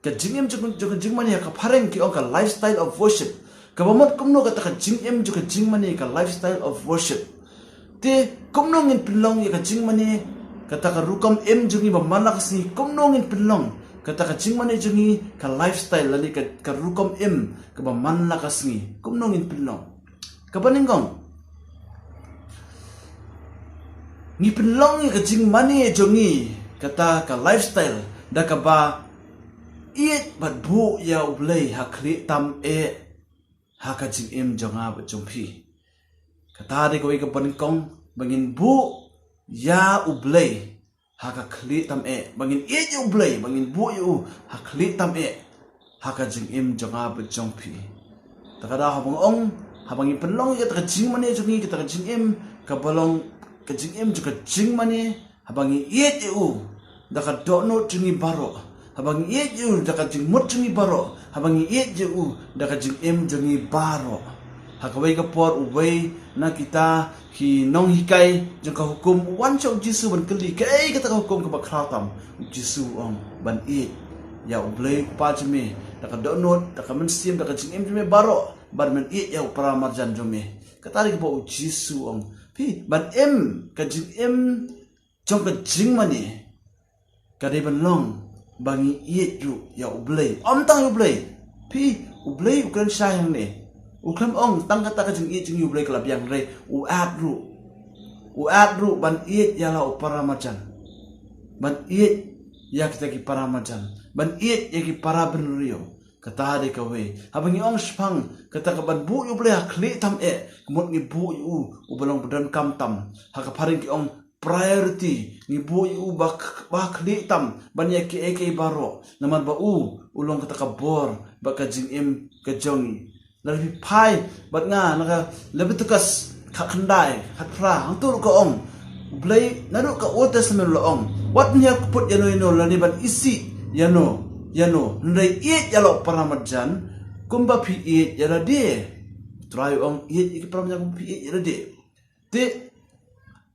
Ka jingim jong, jong ka jingmane ha ka phareng ki ong ka lifestyle of worship. Kaba mut kumno kata ka jingim jong ka jingmane, ka lifestyle of worship? Te kumno ngin pynlong ïa ka jingmane, kata ka rukom im jong ngi ba man la ka sngi, kumno ngin pynlong kata ka jingmane jong ngi ka lifestyle lane ka, ka rukom im kaba man la ka sngi? Kumno ngin pynlong? Kaba nyngkong, ngi pynlong ïa ka jingmane jong ngi, kata ka lifestyle, da kaba ïeit bad buh ïa U Blei ha khlieh tam eh ha ka jingim jong nga bad jong phi. Kata dei kawei kaba nyngkong, ba ngin buh ïa U Blei ha ka khlieh tam eh, ba ngin ïeit ïa U Blei, ba ngin buh ïa u ha khlieh tam eh ha ka jingim jong nga bad jong phi. Ta ka daw, haba nga ong, haba ngi pynlong ïa kata ka jingmane jong ngi, kata ka jingim kaba long ka jingim jong ka jingmane, haba ngi ïeit ïa u da ka dohnud jong ngi baroh, haba ngi ïeit ïa u da ka jingmut jong ngi baroh, haba ngi ïeit ïa u da ka jingim jong ngi baroh. Ha kawei ka por, uwei na kita ki nonghikai jong ka hukum u wan sha U Jisu ban kylli, kaei kata ka hukum kaba khraw tam? U Jisu u ong, ban ïeit ïa U Blei U Kpa jong me da ka dohnud, da ka mynsiem, da ka jingim jong me baroh, bad men ïeit ïa u para marjan jong me. Kata dei kaba U Jisu u ong. Phi, ban im ka jingim jong ka jingmane, ka dei ban long ba ngi ïeit ruh ïa U Blei. Ym tang ïa U Blei. Phi, U Blei u kren shai hangne. U khlem ong tang kata ka jingïeit jong ngi ïa U Blei ka la biang, hynrei u add ruh, u add ruh ban ïeit ïa la u para marjan, ban ïeit ïa kita ki para marjan, ban ïeit ïa ki para bynriew. Kata dei kawei. Haba ngi ong shaphang kata ka ban buh ïa U Blei ha khlieh tam eh, ka mut ngi buh ïa u, uba long ba donkam tam. Ha ka phareng ki ong priority, ngi buh ïa u ba, ba khlieh tam ban ïa kiei kiei baroh, namar ba u, u long kata ka bor bad ka jingim ka jong ngi. Lada phi phai bad nga na ka Leviticus khatkhyndai, khatphra, hangto ruh ka ong, U Blei naduh ka Old Testament u la ong, wat pynhiar kput ïano ïano lane ban isih ïano ïano, hynrei ïeit ïa la u para marjan kumba phi ïeit ïa lade. U Trai u ong, ïeit ïa ki para marjan kumba phi ïeit ïa lade. Te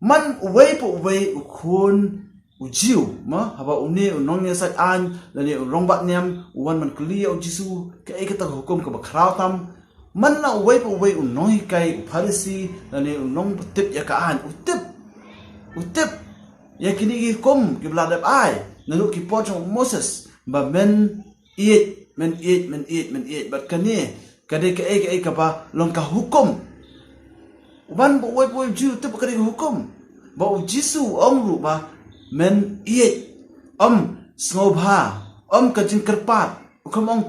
man uwei pa uwei u khun u Jiw, ma, haba une u nongïasaid aiñ lane u rangbah niam u wan ban kylli ïa U Jisu, kaei kata ka hukum kaba khraw tam, man la uwei pa uwei u nonghikai, u Pharisi lane u nongtip ïa ka aiñ, u tip, u tip ïa kine ki hukum kiba la dep ai naduh ki por jong u Moses, ba men ïeit Men ïeit, men ïeit, men ïeit. Bad kane ka dei kaei kaei kaba long ka hukum. Uban ba uwei ba uwei u Jiw u tip ba ka dei ka hukum. Ba u Jisu u ong ruh ba men ïeit. Ym sngewbha, ym ka jingkyrpad. U khlem ong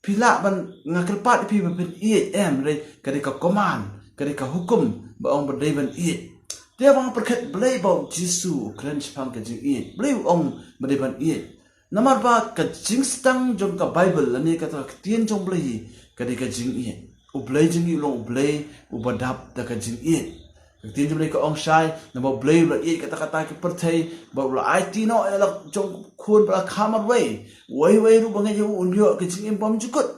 phi lah ban, nga kyrpad ïa phi ba phin ïeit, em, dei ka dei ka command, ka dei ka hukum ba ong ba dei ban ïeit. Te ba nga pyrkhat balei ba u Jisu u kren shaphang ka jingïeit, balei u ong ba dei ban ïeit. Namar ba ka jingsdang jong ka Baibl lane kata ka ktien jong U Blei ka dei ka jingïeit. U Blei jong ngi u long U Blei uba dap da ka jingïeit. Ka ktien jong U Blei ka ong shai, naba U Blei u la ïeit kata kata ki pyrthei, ba u la aiti noh ïa la jong u khun ba la kha marwei. Uwei uwei ruh ba ngeit ïa u un ïoh ka jingim bymjukut.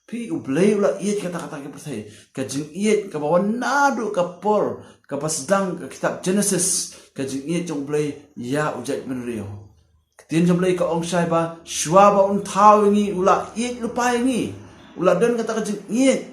Phi, U Blei u la ïeit kata kata ki pyrthei. Ka jingïeit kaba wan naduh ka por kaba sdang ka kitab Genesis. Ka jingïeit jong U Blei ïa u jaitbynriew. Ka ktien jong U Blei ka ong shai ba shuwa ba un thaw ïa ngi u la ïeit lypa ïa ngi. U la don kata ka jingïeit.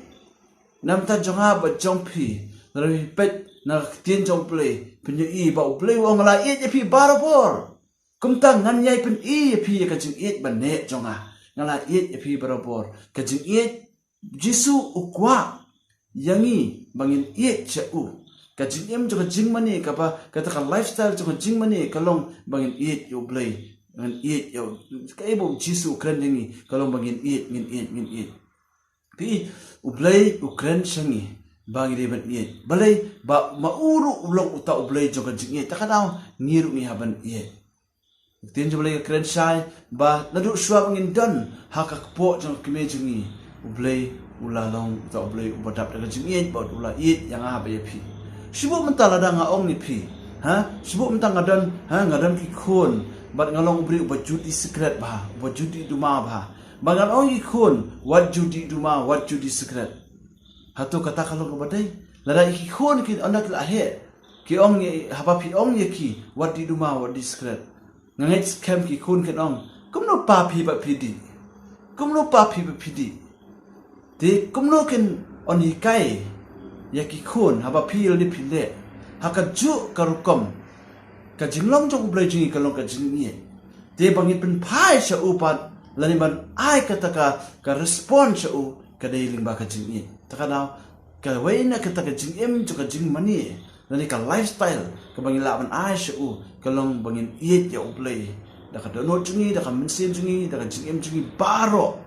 Na ka bynta jong nga bad jong phi, lada phi peit na ka ktien jong U Blei, phin ïohi ba U Blei u ong nga la ïeit ïa phi barabor. Kumta ngan ïai pyni ïa phi ïa ka jingïeit ba neh jong nga. Nga la ïeit ïa phi barabor. Ka jingïeit, Jisu u kwah ïa ngi ba ngin ïeit sha u. Ka jingim jong ka jingmane kaba, kata ka lifestyle jong ka jingmane ka long ba ngin ïeit ïa U Blei. Ngin ïeit ïa u, kaei ba u Jisu u kren ïa ngi ka long ba ngin ïeit, ngin ïeit, ngin ïeit. Phi, U Blei u kren sha ngi ba ngi dei ban ïeit. Balei? Ba ma u ruh u long uta U Blei jong ka jingïeit. Te ka daw ngi ruh ngi hap ban ïeit. Ka ktien jong U Blei ka kren shai ba naduh shuwa ba ngin don ha ka kpoh jong ka kmie jong ngi, U Blei u la long uta U Blei uba dap da ka jingïeit bad u la ïeit ïa nga bad ïa phi. Shu buh mynta lada nga ong ïa phi, ha? Shu buh mynta nga don, ha, nga don ki khun bad nga long u briew uba judi sikret bha, uba judi duma bha. Ba ngan ong ïa ki khun, wat judi duma, wat judi sikret. Hato kata ka long kaba dei? Lada ïa ki khun ki ong da ki la heh, ki ong ïa, haba phi ong ïa ki wat dih duma, wat dih sikret, nga ngeit skhem ki khun kin ong, kumno pa phi ba phi dih? Kumno pa phi ba phi dih? Te kumno kin ong hikai ïa ki khun haba phi leh, phi leh? Ha kajuh ka rukom, ka jinglong jong U Blei jong ngi ka long ka jingïeit. Te ba ngin pynphai sha u pat lane ban ai kata ka, ka response sha u, ka dei lyngba ka jingïeit. Te ka daw kawei na kata ka jingim jong ka jingmane lane ka lifestyle kaba ngi lah ban ai sha u ka long ba ngin ïeit ïa U Blei da ka dohnud jong ngi, da ka mynsiem jong ngi, da ka jingim jong ngi baroh.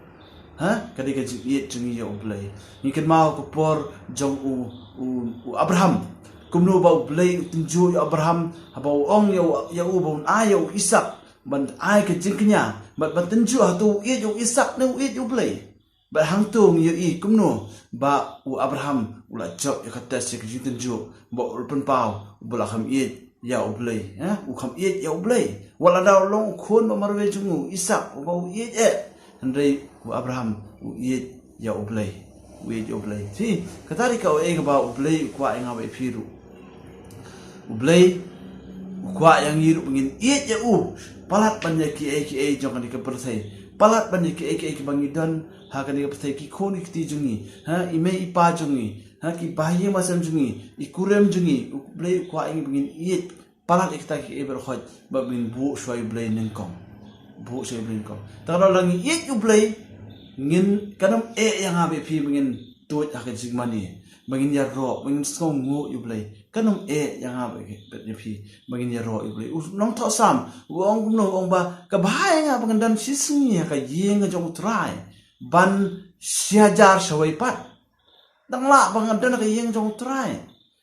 Ha, ka dei ka jingïeit jong ngi ïa U Blei. Ngi kynmaw ka por jong u, u, u Abraham. Kumno ba U Blei u tynjuh ïa u Abraham haba u ong ïa u, ïa u ba un ai ïa u Isaak ban ai ka jingkñia, ban, ban tynjuh hato u ïeit ïa u Isaak ne u ïeit ïa U Blei. Bad hangto ngi ïohi kumno ba u Abraham u la jop ïa ka test, ïa ka jingtynjuh, ba u la pynpaw ba u la kham ïeit ïa U Blei, ha? U kham ïeit ïa U Blei. Wat la da u long u khun ba marwei jong u, Isaak, uba u ïeit eh, hynrei u Abraham u ïeit ïa U Blei. U ïeit ïa U Blei. Te kata dei kawei kaba U Blei u kwah ïa nga bad ïa phi ruh. U Blei u kwah ïa ngi ruh ba ngin ïeit ïa u. Palat ban ïa kiei kiei jong kane ka pyrthei. Palat ban ïa kiei kiei kiba ngi don ha kane ka pyrthei, ki khun ki kti jong ngi, ha, i mei i pa jong ngi, ha, ki bahaïing bahasem jong ngi, i kurim jong ngi. U Blei u kwah ïa ngi ba ngin ïeit. Palat ïa kita kiei baroh, ba ngin buh shuwa ïa U Blei nyngkong. Buh shuwa ïa U Blei nyngkong. Te lada ngi ïeit ïa U Blei, ngin, kan ym eh ïa nga bad ïa phi ba ngin tuid ha ka jingmane, ba ngin ïaroh, ba ngin sngewnguh ïa U Blei. Kan ym eh ïa nga bad ïa phi ba ngin ïaroh ïa U Blei. U nongthoh Salm u ong kumno? U ong ba ka bha ïa nga ba ngan don shi sngi ha ka ïing ka jong U Trai ban shi hajar shawei pat. Dang lah ba ngan don ha ka ïing jong U Trai,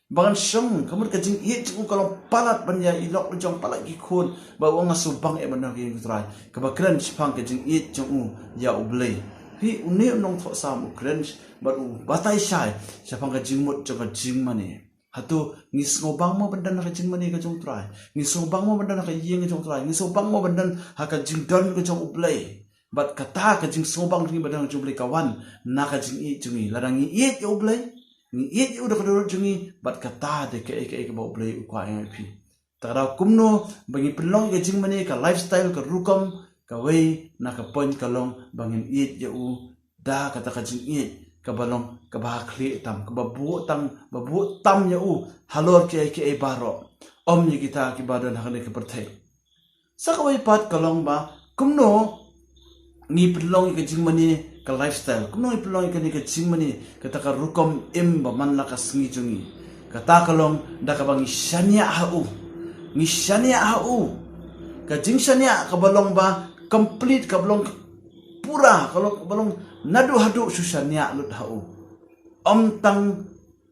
ba ngan shong, ka mut ka jingïeit jong u ka long palat ban ïa i lok i jong, palat ki khun, ba u ong nga sngewbang eh ban don ha ka ïing U Trai. Kaba kren shaphang ka jingïeit jong u ïa U Blei. Phi, une u nongthoh Salm u kren bad u batai shai shaphang ka jingmut jong ka jingmane. Hato ngi sngewbang mo ban don ha ka jingmane ka jong U Trai? Ngi sngewbang mo ban don ha ka ïing ka jong U Trai? Ngi sngewbang mo ban don ha ka jingdon ka jong U Blei? Bad kata ka jingsngewbang jong ngi ba don jong U Blei ka wan na ka jingïeit jong ngi. Lada ngi ïeit ïa U Blei, ngi ïeit ïa u da ka dohnud jong ngi, bad kata dei kaei kaei kaba U Blei u kwah ïa ngi, phi. Te ka daw kumno ba ngin pynlong ïa ka jingmane, ka lifestyle, ka rukom, kawei na ka point ka long ba ngin ïeit ïa u da kata ka jingïeit kaba long kaba ha khlieh tam, kaba buh tam, ba buh tam ïa u halor kiei kiei baroh, ym ïa kita kiba don ha kane ka pyrthei. Sa kawei pat ka long ba kumno ngi pynlong ïa ka jingmane ka lifestyle. Kumno ngi pynlong ïa kane ka jingmane, kata ka rukom im ba man la ka sngi jong ngi? Kata ka long da kaba ngi shaniah ha u. Ngi shaniah ha u. Ka jingshaniah kaba long ba complete, kaba long pura, ka long, kaba long naduh haduh shu shaniah lut ha u. Ym tang,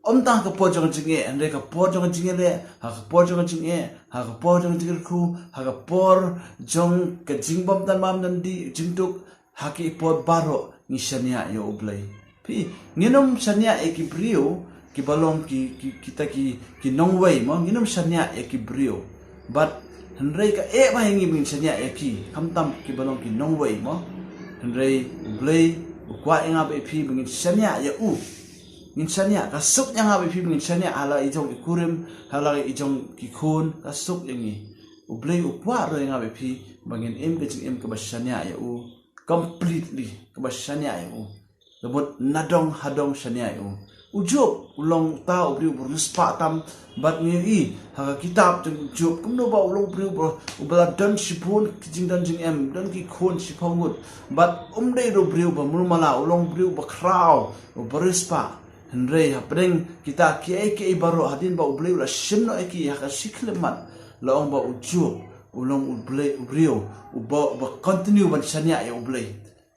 ym tang ha ka por jong ka jingeh, hynrei ka por jong ka jingeh leh, ha ka por jong ka jingeh, ha ka por jong ka jingkyrkhu, ha ka por jong ka jingbym don bym don dih, jingduk, ha ki por baroh ngi shaniah ïa U Blei. Phi, ngin ym shaniah ïa ki briew kiba long ki, ki, kita ki, ki nongwei mo, ngin ym shaniah ïa ki briew. Bad hynrei ka eh ba ïa ngi ba ngin shaniah ïa ki, khamtam kiba long ki nongwei mo. Hynrei U Blei u kwah ïa nga bad ïa phi ba ngin shaniah ïa u. Ngin shaniah, ka suk ïa nga bad ïa phi ba ngin shaniah ha la i jong ki kurim, ha la i jong ki khun, ka suk ïa ngi. U Blei u kwah ruh ïa nga bad ïa phi ba ngin im ka jingim kaba shaniah ïa u completely, kaba shaniah ïa u. Ka mut nadong hadong shaniah ïa u. U Job u long uta u briew uba riewspah tam, bad ngi ïohi ha ka kitab jong u Job kumno ba u long u briew uba, uba la don shibun ki jingdon jingem, don ki khun shiphew ngut. Bad um dei ruh u briew ba mluh mala, u long u briew uba khraw, uba riewspah. Hynrei hapdeng kita kiei kiei baroh, hadien ba U Blei u la shim noh ïa ki ha ka shi khyllipmat, la ong ba u Job u long u Blei, u briew uba, uba continue ban shaniah ïa U Blei.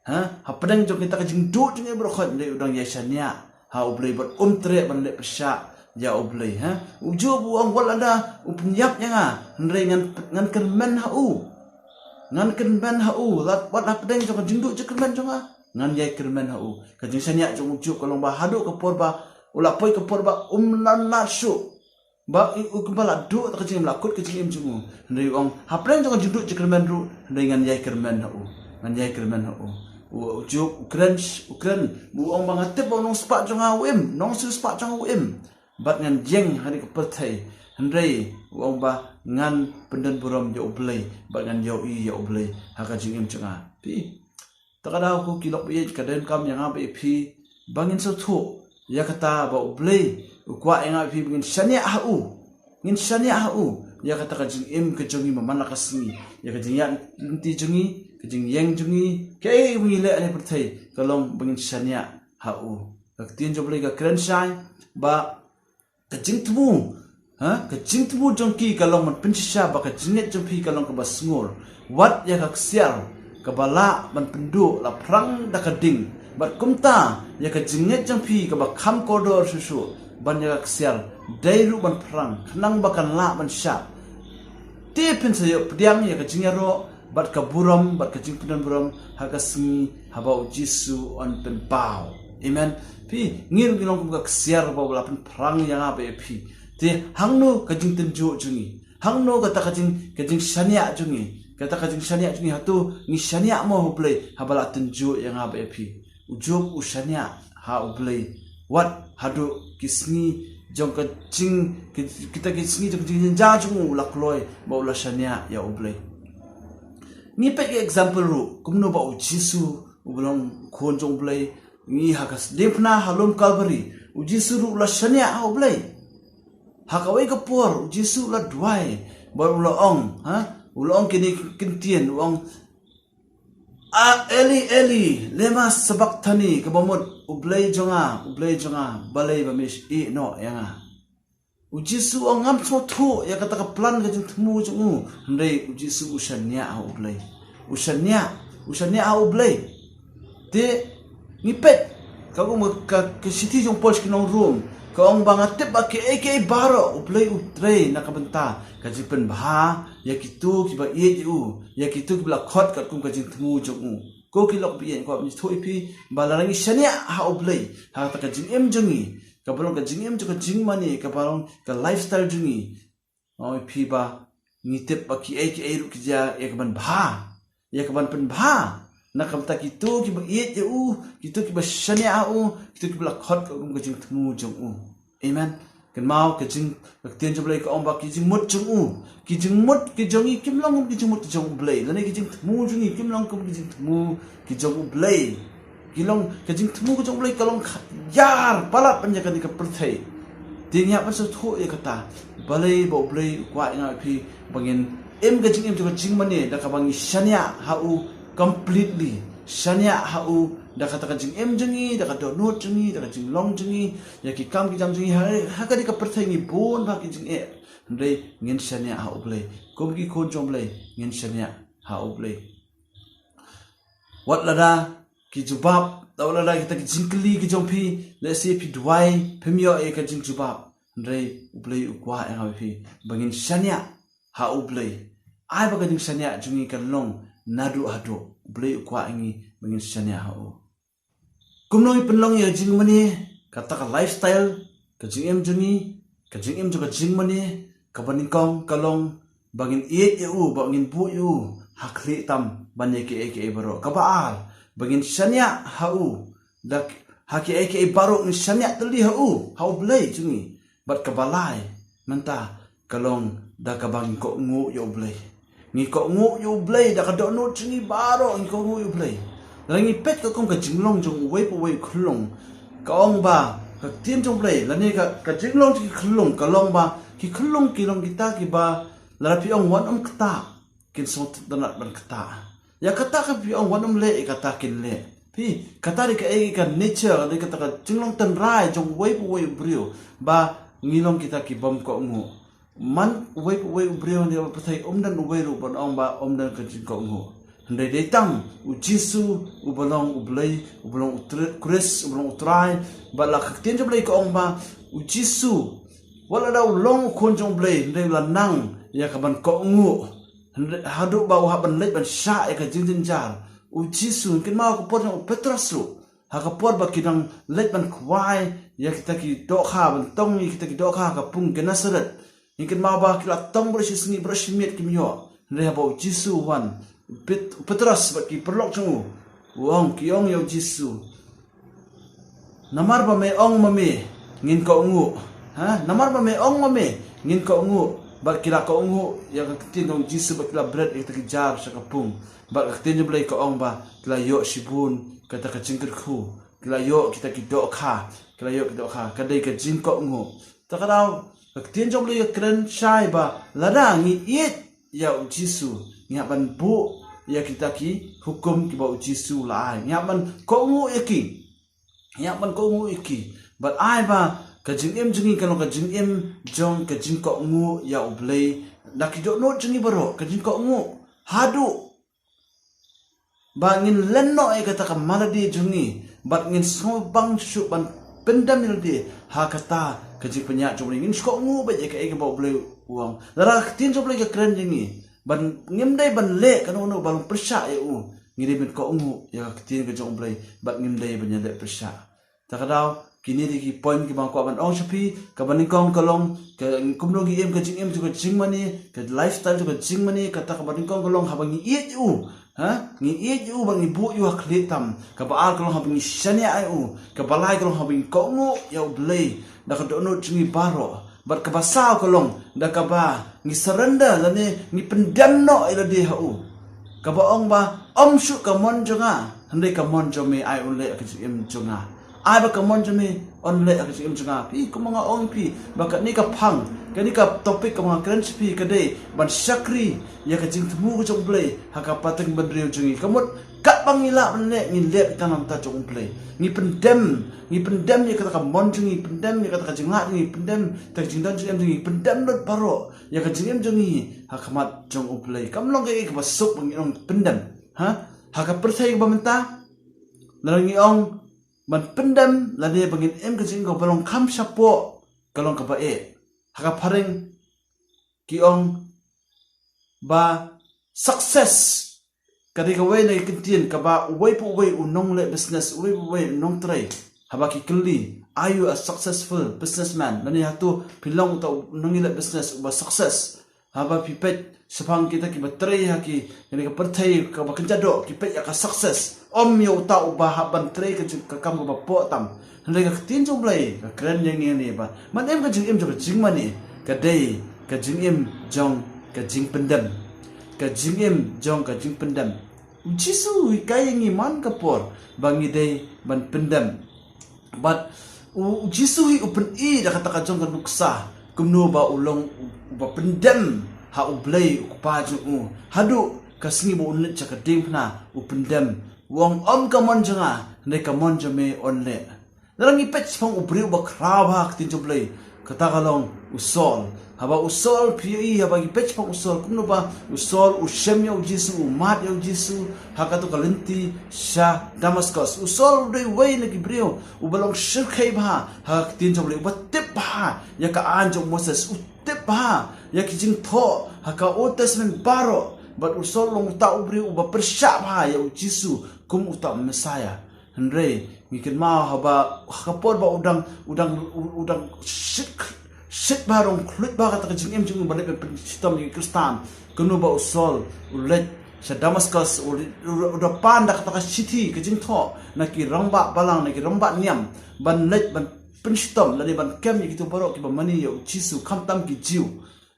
Ha? Hapdeng jong kita ka jingduh jingeh baroh khoit, hynrei u dang ïai shaniah ha U Blei bad um treh ban leh pyrshah ïa U Blei, ha? U Job u ong, wat lada u pynïap ïa nga, hynrei ngan, ngan kyrmen ha u. Ngan kyrmen ha u, wat, wat hapdeng jong ka jingduh jingkyrmen jong nga, ngan ïai kyrmen ha u. Ka jingshaniah jong u Job ka long ba haduh ka por ba u la poi ka por ba um lah, lah shuh. Ba u, u kumba la duh ka jingim, la kut ka jingim jong u. Hynrei u ong, hapdeng jong ka jingduh jingkyrmen ruh, hynrei ngan ïai kyrmen ha u. Ngan ïai kyrmen ha u. U, u Job u kren, u kren, u ong ba nga tip ba u nongspah jong nga u im, nongsiewspah jong nga u im. Bad ngan ïeng ha kane ka pyrthei. Hynrei u ong ba ngan pyndon burom ïa U Blei, bad ngan ïohi ïa U Blei ha ka jingim jong nga. Phi, ta ka daw ko ki lok baieit, ka donkam ïa nga bad ïa phi ba ngin sngewthuh ïa kata ba U Blei u kwah ïa nga bad ïa phi ba ngin shaniah ha u. Ngin shaniah ha u ïa kata ka jingim ka jong ngi man la ka sngi, ïa ka jingïaid lynti jong ngi, ka jingïeng jong ngi, kaei kaei ba ngi leh ha kane ka pyrthei, ka long ba ngin shaniah ha u. Ka ktien jong U Blei ka kren shai ba ka jingthmu, ha, ka jingthmu jong ki ka long ban pynshisha ba ka jingngeit jong phi ka long kaba sngur. Wat ïa ka ksiar kaba lah ban pynduh la phrang da ka ding, bad kumta ïa ka jingngeit jong phi kaba kham kordor shuh shuh ban ïa ka ksiar dei ruh ban phrang, khnang ba kan lah ban shah. Te phin sa ïoh pdiang ïa ka jingïaroh bad ka burom, bad ka jingpyndon burom ha ka sngi haba U Jisu un pynpaw. Amen. Phi, ngi ruh ngi long kum ka ksiar ba u la pynphrang ïa nga bad ïa phi. Te hangno ka jingtynjuh jong ngi? Hangno kata ka jing, ka jingshaniah jong ngi? Kata ka jingshaniah jong ngi, hato ngi shaniah mo ha U Blei haba la tynjuh ïa nga bad ïa phi? U Job u shaniah ha U Blei wat haduh ki sngi jong ka jing, ki, kita ki sngi jong ka jingjynjar jong u la kloi ba u la shaniah ïa U Blei. Ngi peit ki example ruh kumno ba U Jisu uba long u Khun jong U Blei, ngi ha ka diengphna ha lum Kalbari, U Jisu ruh u la shaniah ha U Blei. Ha kawei ka por U Jisu u la duwai bad u la ong, ha, u la ong kine ki ktien, u ong, A Eli, Eli, lema sabakthani, kaba mut, U Blei jong nga, U Blei jong nga, balei ba me ïehnoh ïa nga? U Jisu u ong ngam sngewthuh ïa kata ka plan ka jingthmu jong u. Hynrei U Jisu u shaniah ha U Blei. U shaniah, u shaniah ha U Blei. Te ngi peit ka, ka, ka shithi jong u Paul sha ki nong Rom, ka ong ba nga tip ba kiei kiei baroh U Blei u trei na ka bynta ka jingpynbha ïa kito kiba ïeit ïa u, ïa kito kiba la khot katkum ka jingthmu jong u. Ko ki lok baieit, ko, ngi ïathuh ïa phi ba lada ngi shaniah ha U Blei ha kata ka jingim jong ngi, kaba long ka jingim jong ka jingmane, kaba long ka lifestyle jong ngi, nga ong ïa phi ba ngi tip ba kiei kiei ruh ki jia ïa ka ban bha, ïa ka ban pynbha na ka bynta kito kiba ïeit ïa u, kito kiba shaniah ha u, kito kiba la khot katkum ka jingthmu jong u. Amen. Kynmaw ka jing, ka ktien jong U Blei ka ong ba ki jingmut jong u, ki jingmut ki jong ngi kim long kum ki jingmut ki jong U Blei, lane ki jingthmu jong ngi kim long kum ki jingthmu ki jong U Blei. Ki long, ka jingthmu ka jong U Blei ka long ïar palat ban ïa kane ka pyrthei. Te ngi hap ban sngewthuh ïa kata. Balei ba U Blei u kwah ïa nga ïa phi ba ngin im ka jingim jong ka jingmane da kaba ngi shaniah ha u completely. shaniah ha u da kata ka jingim jong ngi, da ka dohnud jong ngi, da ka jinglong jong ngi, ïa ki kam ki jam jong ngi, ha, ha ka dei ka pyrthei ngi bun bha ki jingeh. Hynrei ngin shaniah ha U Blei. Kum ki khun jong U Blei, ngin shaniah ha U Blei. Wat lada ki jubab, wat lada kita ki jingkylli ki jong phi, lehse phi duwai, phim ïoh ïa ka jingjubab. Hynrei U Blei u kwah ïa nga bad phi ba ngin shaniah ha U Blei. Ai ba ka jingshaniah jong ngi kan long naduh haduh. U Blei u kwah ïa ngi ba ngin shaniah ha u. Kumno ngi pynlong ïa ka jingmane, kata ka lifestyle, ka jingim jong ngi, ka jingim jong ka jingmane, kaba nyngkong ka long ba ngin ïeit ïa u, ba ngin buh ïa u ha khlieh tam ban ïa kiei kiei baroh. Kaba ar, ba ngin shaniah ha u, da ha kiei kiei baroh ngin shaniah tylli ha u, ha U Blei jong ngi. Bad kaba lai, mynta ka long da kaba ngi kohnguh ïa U Blei. Ngi kohnguh ïa U Blei, da ka dohnud jong ngi baroh ngi kohnguh ïa U Blei. Lada ngi peit ka kum ka jinglong jong uwei pa uwei u khyllung, ka ong ba ka ktien jong U Blei, lane ka, ka jinglong jong ki khyllung ka long ba ki khyllung ki long kita kiba lada phi ong wan ym ktah, kin sngewtynnat ban ktah. Ïa kata ka phi ong wan ym leh, ïa kata kin leh. Phi, kata dei kaei ka nature, dei kata ka jinglong tynrai jong uwei pa uwei u briew ba ngi long kita ki bym kohnguh. Man uwei pa uwei u briew ne ba pyrthei, ym don uwei ruh ban ong ba ym don ka jingkohnguh. Hynrei dei tang U Jisu uba long U Blei, uba long U Tri-, Khrist, uba long U Trai. Bad la ka ktien jong U Blei ka ong ba U Jisu, wat lada u long u khun jong U Blei, hynrei u la nang ïa ka ban kohnguh. Hynrei haduh ba u hap ban leit ban shah ïa ka jingjynjar. U Jisu, ngin kynmaw ha ka por jong u Petros ruh, ha ka por ba ki dang leit ban khwai ïa kita ki dohkha, ban tong ïa kita ki dohkha ha ka pung Gennesaret. Ngin kynmaw ba ki la tong baroh shi sngi baroh shi miet kim ïoh. Hynrei haba U Jisu u wan, u Pet-, u Petros bad ki paralok jong u, u ong, ki ong ïa U Jisu, namar ba me ong ma me ngin kohnguh. Ha? Namar ba me ong ma me ngin kohnguh. Bad ki la kohnguh ïa ka ktien jong U Jisu bad ki la bret ïa kita ki jar sha ka pung. Bad ka ktien jong U Blei ka ong ba ki la ïoh shibun kata ka jingkyrkhu. Ki la ïoh kita ki dohkha. Ki la ïoh ki dohkha. Ka dei ka jingkohnguh. Ta ka daw, ka ktien jong U Blei ka kren shai ba lada ngi ïeit ïa U Jisu, ngi hap ban buh ïa kita ki hukum kiba U Jisu u la ai. Ngi hap ban kohnguh ïa ki. Ngi hap ban kohnguh ïa ki. Bad ai ba ka jingim jong ngi kan long ka jingim jong ka jingkohnguh ïa U Blei da ki dohnud jong ngi baroh, ka jingkohnguh haduh ba ngin len noh ïa kata ka malade jong ngi, bad ngin sngewbang shuh ban pyndem ïa lade ha kata ka jingpynïaid jong U Blei. Ngin shu kohnguh beit ïa kaei kaba U Blei u ong. Lada ka ktien jong U Blei ka kren ïa ngi ba ngim dei ban leh kano kano ba long pyrshah ïa u, ngi dei ban kohnguh ïa ka ktien ka jong U Blei bad ngim dei ban ïaleh pyrshah. Ta ka daw, kine dei ki point kiba nga kwah ban ong sha phi. Kaba nyngkong ka long ka kumno ngi im ka jingim jong ka jingmane, ka lifestyle jong ka jingmane. Kata kaba nyngkong ka long haba ngi ïeit ïa u, ha, ngi ïeit ïa u bad ngi buh ïa u ha khlieh tam. Kaba ar ka long haba ngi shaniah ïa u. Kaba lai ka long haba ngi kohnguh ïa U Blei da ka dohnud jong ngi baroh. Bad kaba saw ka long da kaba ngi surrender lane ngi pyndem noh ïa lade ha u. Kaba ong ba ym shuh ka mon jong nga, hynrei ka mon jong me ai un leh ha ka jingim jong nga. Ai ba ka mon jong me un leh ha ka jingim jong nga. Phi, kumba nga ong phi ba kane ka phang, kane ka topic kaba nga kren sha phi ka dei ban shakri ïa ka jingthmu ka jong U Blei ha ka pateng bynriew jong ngi. Ka mut katba ngi lah ban leh, ngi leh tang na ka bynta jong U Blei. Ngi pyndem, ngi pyndem ïa kata ka mon jong ngi, pyndem ïa kata ka jingleh jong ngi, pyndem ïa ka jingdon jingem jong ngi, pyndem lut baroh ïa ka jingim jong ngi ha khmat jong U Blei. Kam long kaei kaba suk ba ngi ong pyndem. Ha? Ha ka pyrthei kaba mynta, lada ngi ong ban pyndem lane ba ngin im ka jingim kaba long kham shapoh, ka long kaba eh. Ha ka phareng ki ong ba success ka dei kawei na ki kyntien kaba uwei pa uwei u nongleh business, uwei pa uwei u nongtrei, haba ki kylli, "Are you a successful businessman?" Lane hato phi long uta u nongïaleh business uba success? Haba phi peit shaphang kita kiba trei ha ki, kane ka pyrthei kaba kynja doh, ki peit ïa ka success, ym ïa uta uba hap ban trei ka jing, ka kam kaba poh tam. Hynrei ka ktien jong U Blei ka kren ïa ngi ne ba man im ka jingim jong ka jingmane, ka dei ka jingim jong ka jingpyndem. Ka jingim jong ka jingpyndem. U Jisu u hikai ïa ngi man ka por ba ngi dei ban pyndem. Bad u, u Jisu hi u pyni da kata ka jong ka nuksa kumno ba u long u, uba pyndem ha U Blei U Kpa jong u. Haduh ka sngi ba un leit sha ka diengphna, u pyndem U ong, ym ka mon jong nga, hynrei ka mon jong me yn leh. Lada ngi peit shaphang u briew ba khraw bha ha ka ktien jong u Blei, kata ka long u Saul. Haba u Saul, phi ïohi, haba ngi peit shaphang u Saul, kumno ba u Saul u shem ïa u Jisu, u mad ïa u Jisu ha kato ka lynti sha Damaskus. U Saul u dei uwei na ki briew uba long shyrkhei bha ha ka ktien jong u Blei, uba tip bha ïa ka aiñ jong u Moses, u tip bha ïa ki jingthoh ha ka Old Testament baroh. Bad u Saul u long uta u briew uba pyrshah bha ïa u Jisu kum uta u Messiah. Hynrei ngi kynmaw haba ha ka por ba u dang, u dang, u, u dang shit, shit bha, u dang khluit bha kata ka jingim jong u ban leit ban pynshitom ïa ki Khristan, kumno ba u Saul u leit sha Damaskus, u, u, u da pan da kata ka shithi, ka jingthoh na ki rangbah balang, na ki rangbah niam, ban leit ban pynshitom lane ban kem ïa kito baroh kiba mane ïa u Jisu, khamtam ki Jiw.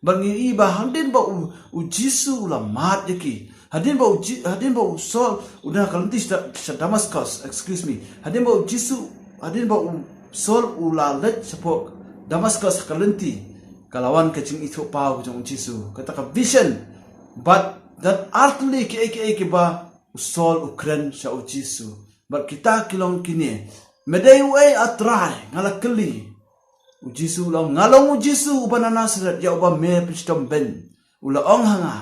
Bad ngi ïohi ba hadien ba u, u Jisu u la mad ïa ki, hadien ba u Ji-, hadien ba u Saul u dang ha ka lynti sha, sha Damaskus, excuse me, hadien ba u Jisu, hadien ba u Saul u la leit shapoh Damaskus ha ka lynti, ka la wan ka jingithuhpaw ka jong u Jisu, kata ka vision. Bad don artylli kiei kiei kiba u Saul u kren sha u Jisu. Bad kita ki long kine: Me dei uei, A Trai? Nga la kylli. U Jisu u la ong, Nga long u Jisu uba na Nasareth, ïa uba me pynshitom beiñ. U la ong ha nga,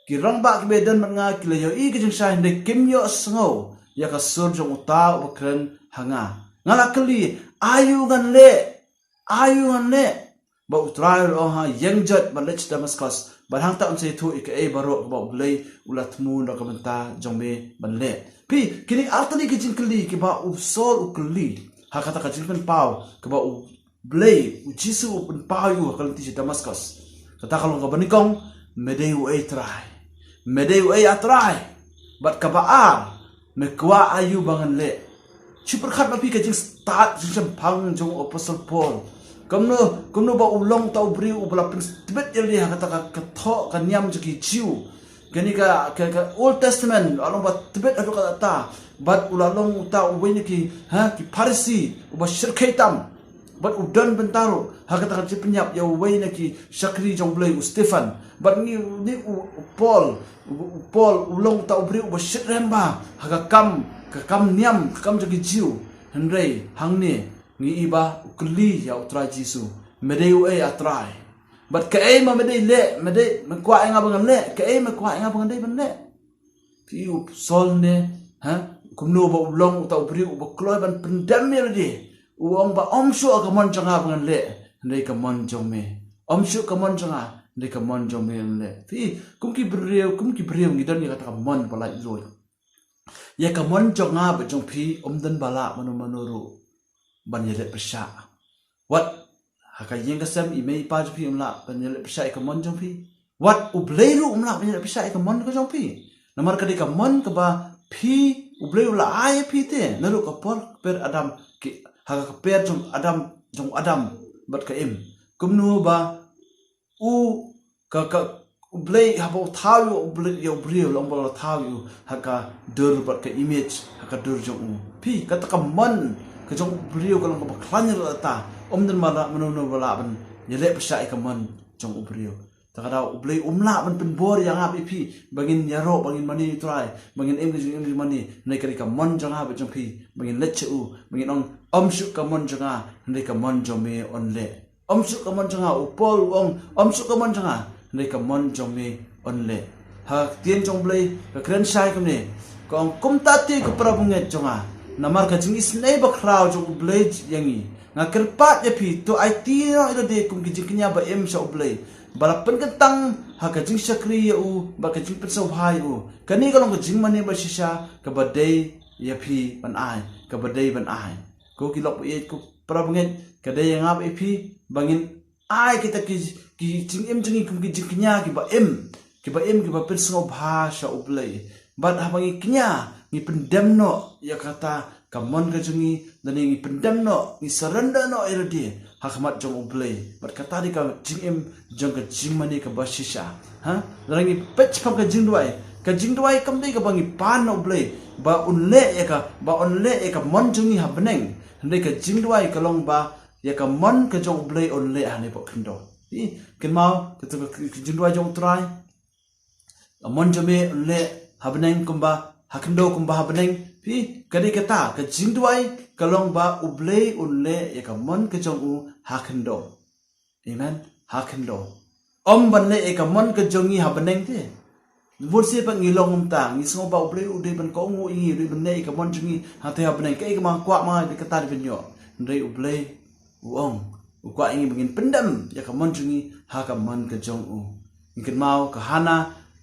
Ki rangbah kiba ïadon bad nga ki la ïohi ka jingshai, hynrei kim ïohsngew ïa ka sur jong uta uba kren ha nga. Nga la kylli, Aïu ngan leh? Aïu ngan leh? Bad U Trai u la ong ha nga, Ïeng joit ban leit sha Damaskus, bad hangta un sa ïathuh ïa kaei baroh kaba U Blei u la thmu na ka bynta jong me ban leh. Phi, kine artylli ki jingkylli kiba u Saul u kylli ha kata ka jingpynpaw kaba U Blei, u Jisu u pynpaw ïa u ha ka lynti sha Damaskus. Kata ka long kaba nyngkong, Me dei uei, Trai? Me dei uei, A Trai? Bad kaba ar, Me kwah aïu ba ngan leh? Shu pyrkhat ma phi ka jingstad jingshemphang jong u Apostol Paul. Kumno, kumno ba u long uta u briew uba la pyntbit ïa lade ha kata ka, ka thoh ka niam jong ki Jiw. Kane ka, ka, ka Old Testament, u la long ba tbit haduh katta. Bad u la long uta uwei na ki, ha, ki Pharisi, uba shyrkhei tam. Bad u don bynta ruh ha kata ka jingpynïap ïa uwei na ki shakri jong U Blei, u Stephan. Bad ngi, ngi, u, u Paul, u, u Paul u long uta u briew uba shitrhem bha ha ka kam, ka kam niam, ka kam jong ki Jiw. Hynrei hangne ngi ïohi ba u kylli ïa U Trai Jisu, Me dei uei, A Trai? Bad kaei ma me dei leh, me dei, me kwah ïa nga ba ngan leh, kaei me kwah ïa nga ba ngan dei ban leh? Phi, u Saul ne, ha? Kumno ba u long uta u briew uba kloi ban pyndem ïa lade. U ong ba, Ym shuh ka mon jong nga ba ngan leh, hynrei ka mon jong me. Ym shuh ka mon jong nga, hynrei ka mon jong me yn leh. Phi, kum ki briew, kum ki briew ngi don ïa kata ka mon ba laitluid. Ïa ka mon jong nga bad jong phi, ym don ba lah mano mano ruh ban ïaleh pyrshah. Wat ha ka ïing ka sem, i mei i pa jong phi ym lah ban ïaleh pyrshah ïa ka mon jong phi. Wat U Blei ruh um lah ban ïaleh pyrshah ïa ka mon ka jong phi. Namar ka dei ka mon kaba phi, U Blei u la ai ïa phi te naduh ka por kper Adam, ki, ha ka kper jong Adam, jong Adam bad ka Im. Kumno ba u, ka, ka, U Blei haba u thaw ïa u, U Blei, ïa u briew, la ong ba la thaw ïa u ha ka dur bad ka image, ha ka dur jong u. Phi, kata ka mon ka jong u briew ka long kaba khlaiñ ïa lata. Ym don ba lah mano mano ba lah ban ïaleh pyrshah ïa ka mon jong u briew. Ta ka daw U Blei um lah ban pynbor ïa nga bad ïa phi ba ngin ïaroh, ba ngin mane ïa U Trai, ba ngin im ka jingim jingmane. Hynrei ka dei ka mon jong nga bad jong phi ba ngin leit sha u, ba ngin ong, Ym shuh ka mon jong nga, hynrei ka mon jong me yn leh. Ym shuh ka mon jong nga, u Paul u ong, Ym shuh ka mon jong nga, hynrei ka mon jong me yn leh. Ha ka ktien jong U Blei ka kren shai kumne, ka ong, Kumta te ko para bangeit jong nga, namar ka jingisynei bakhraw jong U Blei ïa ngi, nga kyrpad ïa phi, to aiti noh ïa lade kum ki jingkñia ba im sha U Blei, ba la pynkyntang ha ka jingshakri ïa u bad ka jingpynsngewbha ïa u. Kane ka long ka jingmane ba shisha kaba dei ïa phi ban ai, kaba dei ban ai. Ko ki lok ba ïeit, ko para bangeit, ka dei ïa nga bad ïa phi ba ngin ai kita ki, ki jingim jong ngi kum ki jingkñia kiba im, kiba im, kiba pynsngewbha sha U Blei. Bad haba ngi kñia, ngi pyndem noh ïa kata ka mon ka jong ngi, lane ngi pyndem noh, ngi surrender noh ïa lade ha khmat jong U Blei. Bad kata dei ka jingim jong ka jingmane kaba shisha. Ha? Lada ngi peit shaphang ka jingduwai, ka jingduwai kam dei kaba ngi pan na U Blei ba un leh ïa ka, ba un leh ïa ka mon jong ngi ha bneng. Hynrei ka jingduwai ka long ba ïa ka mon ka jong U Blei un leh hangne hapoh khyndew. Phi, kynmaw, kata ka, ka jingduwai jong U Trai. Ka mon jong me un leh ha bneng kumba ha khyndew kumba ha bneng. Phi, ka dei kata, ka jingduwai ka long ba U Blei un leh ïa ka mon ka jong u ha khyndew. Amen. Ha khyndew. Ym ban leh ïa ka mon ka jong ngi ha bneng te. Bun sien pat ngi long kumta, ngi sngew ba U Blei u dei ban kohnguh ïa ngi, u dei ban leh ïa ka mon jong ngi hangtei ha bneng, kaei kaba nga kwah ma nga kata dei ban ïoh. Hynrei U Blei u ong, u kwah ïa ngi ba ngin pyndem ïa ka mon jong ngi ha ka mon ka jong u. Ngi kynmaw ka Hana,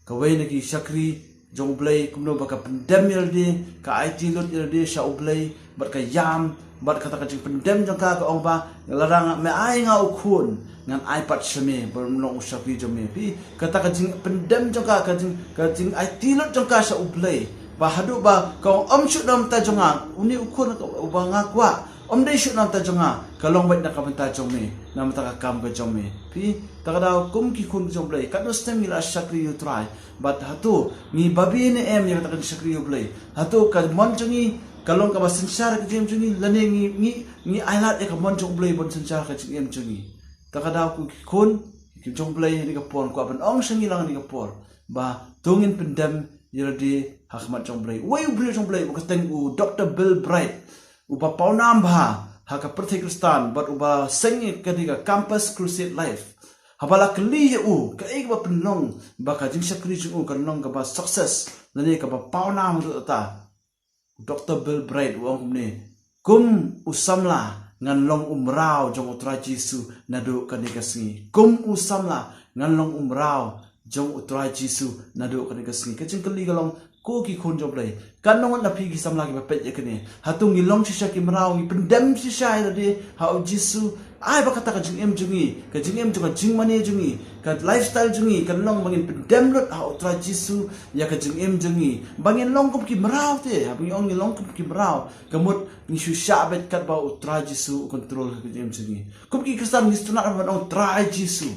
kawei na ki shakri jong U Blei, kumno ba ka pyndem ïa lade, ka aiti lut ïa lade sha U Blei, bad ka ïam, bad kata ka jingpyndem jong ka, ka ong ba, lada nga, me ai nga u khun, ngan ai pat sha me ban long u shakri jong me. Phi, kata ka jingpyndem jong ka, ka jing, ka jingaiti lut jong ka sha U Blei, ba haduh ba ka ong, ym shuh na bynta jong nga, une u khun uba nga kwah, ym dei shuh na bynta jong nga, ka long beit na ka bynta jong me, na bynta ka kam ka jong me. Phi, ta ka daw kum ki khun jong U Blei, katno snem ngi la shakri ïa U Trai, bad hato ngi babe ne em ïa kata ka jingshakri ïa U Blei? Hato ka mon jong ngi ka long kaba synshar ka jingim jong ngi, lane ngi, ngi, ngi ailad ïa ka mon jong U Blei ban synshar ka jingim jong ngi? Ta ka daw ko ki khun ki jong U Blei, ha kane ka por nga kwah ban ong sha ngi lang ha kane ka por, ba to ngin pyndem ïa lade ha khmat jong U Blei. Uwei u briew jong U Blei, uba kyrteng u Doktor Bill Bright, uba pawnam bha ha ka pyrthei Khristan bad uba seng ïa kane ka Campus Crusade Life, haba la kylli ïa u kaei kaba pynlong ba ka jingshakri jong u kan long kaba success lane kaba pawnam haduh katta, u Doktor Bill Bright u ong kumne, kum u samla ngan long u mraw jong U Trai Jisu naduh kane ka sngi. Kum u samla ngan long u mraw jong U Trai Jisu naduh kane ka sngi. Ka jingkylli ka long, ko ki khun jong U Blei, katno ngut na phi ki samla kiba peit ïa kane? Hato ngi long shisha ki mraw, ngi pyndem shisha ïa lade ha U Jisu? Ai ba kata ka jingim jong ngi, ka jingim jong, ka jingmane jong ngi, ka lifestyle jong ngi kan long ba ngin pyndem lut ha U Trai Jisu ïa ka jingim jong ngi, ba ngin long kum ki mraw te. Haba ngi ong ngi long kum ki mraw, ka mut ngi shu shah beit katba U Trai Jisu u control ha ka jingim jong ngi. Kum ki Khristan ngi sngewtynnat ban ong Trai Jisu.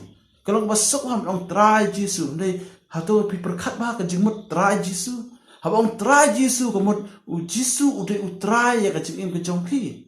Ka long ba suk ban ong Trai Jisu. Hynrei hato phi pyrkhat bha ka jingmut Trai Jisu? Haba ong Trai Jisu, ka mut U Jisu u dei U Trai ïa ka jingim ka jong phi.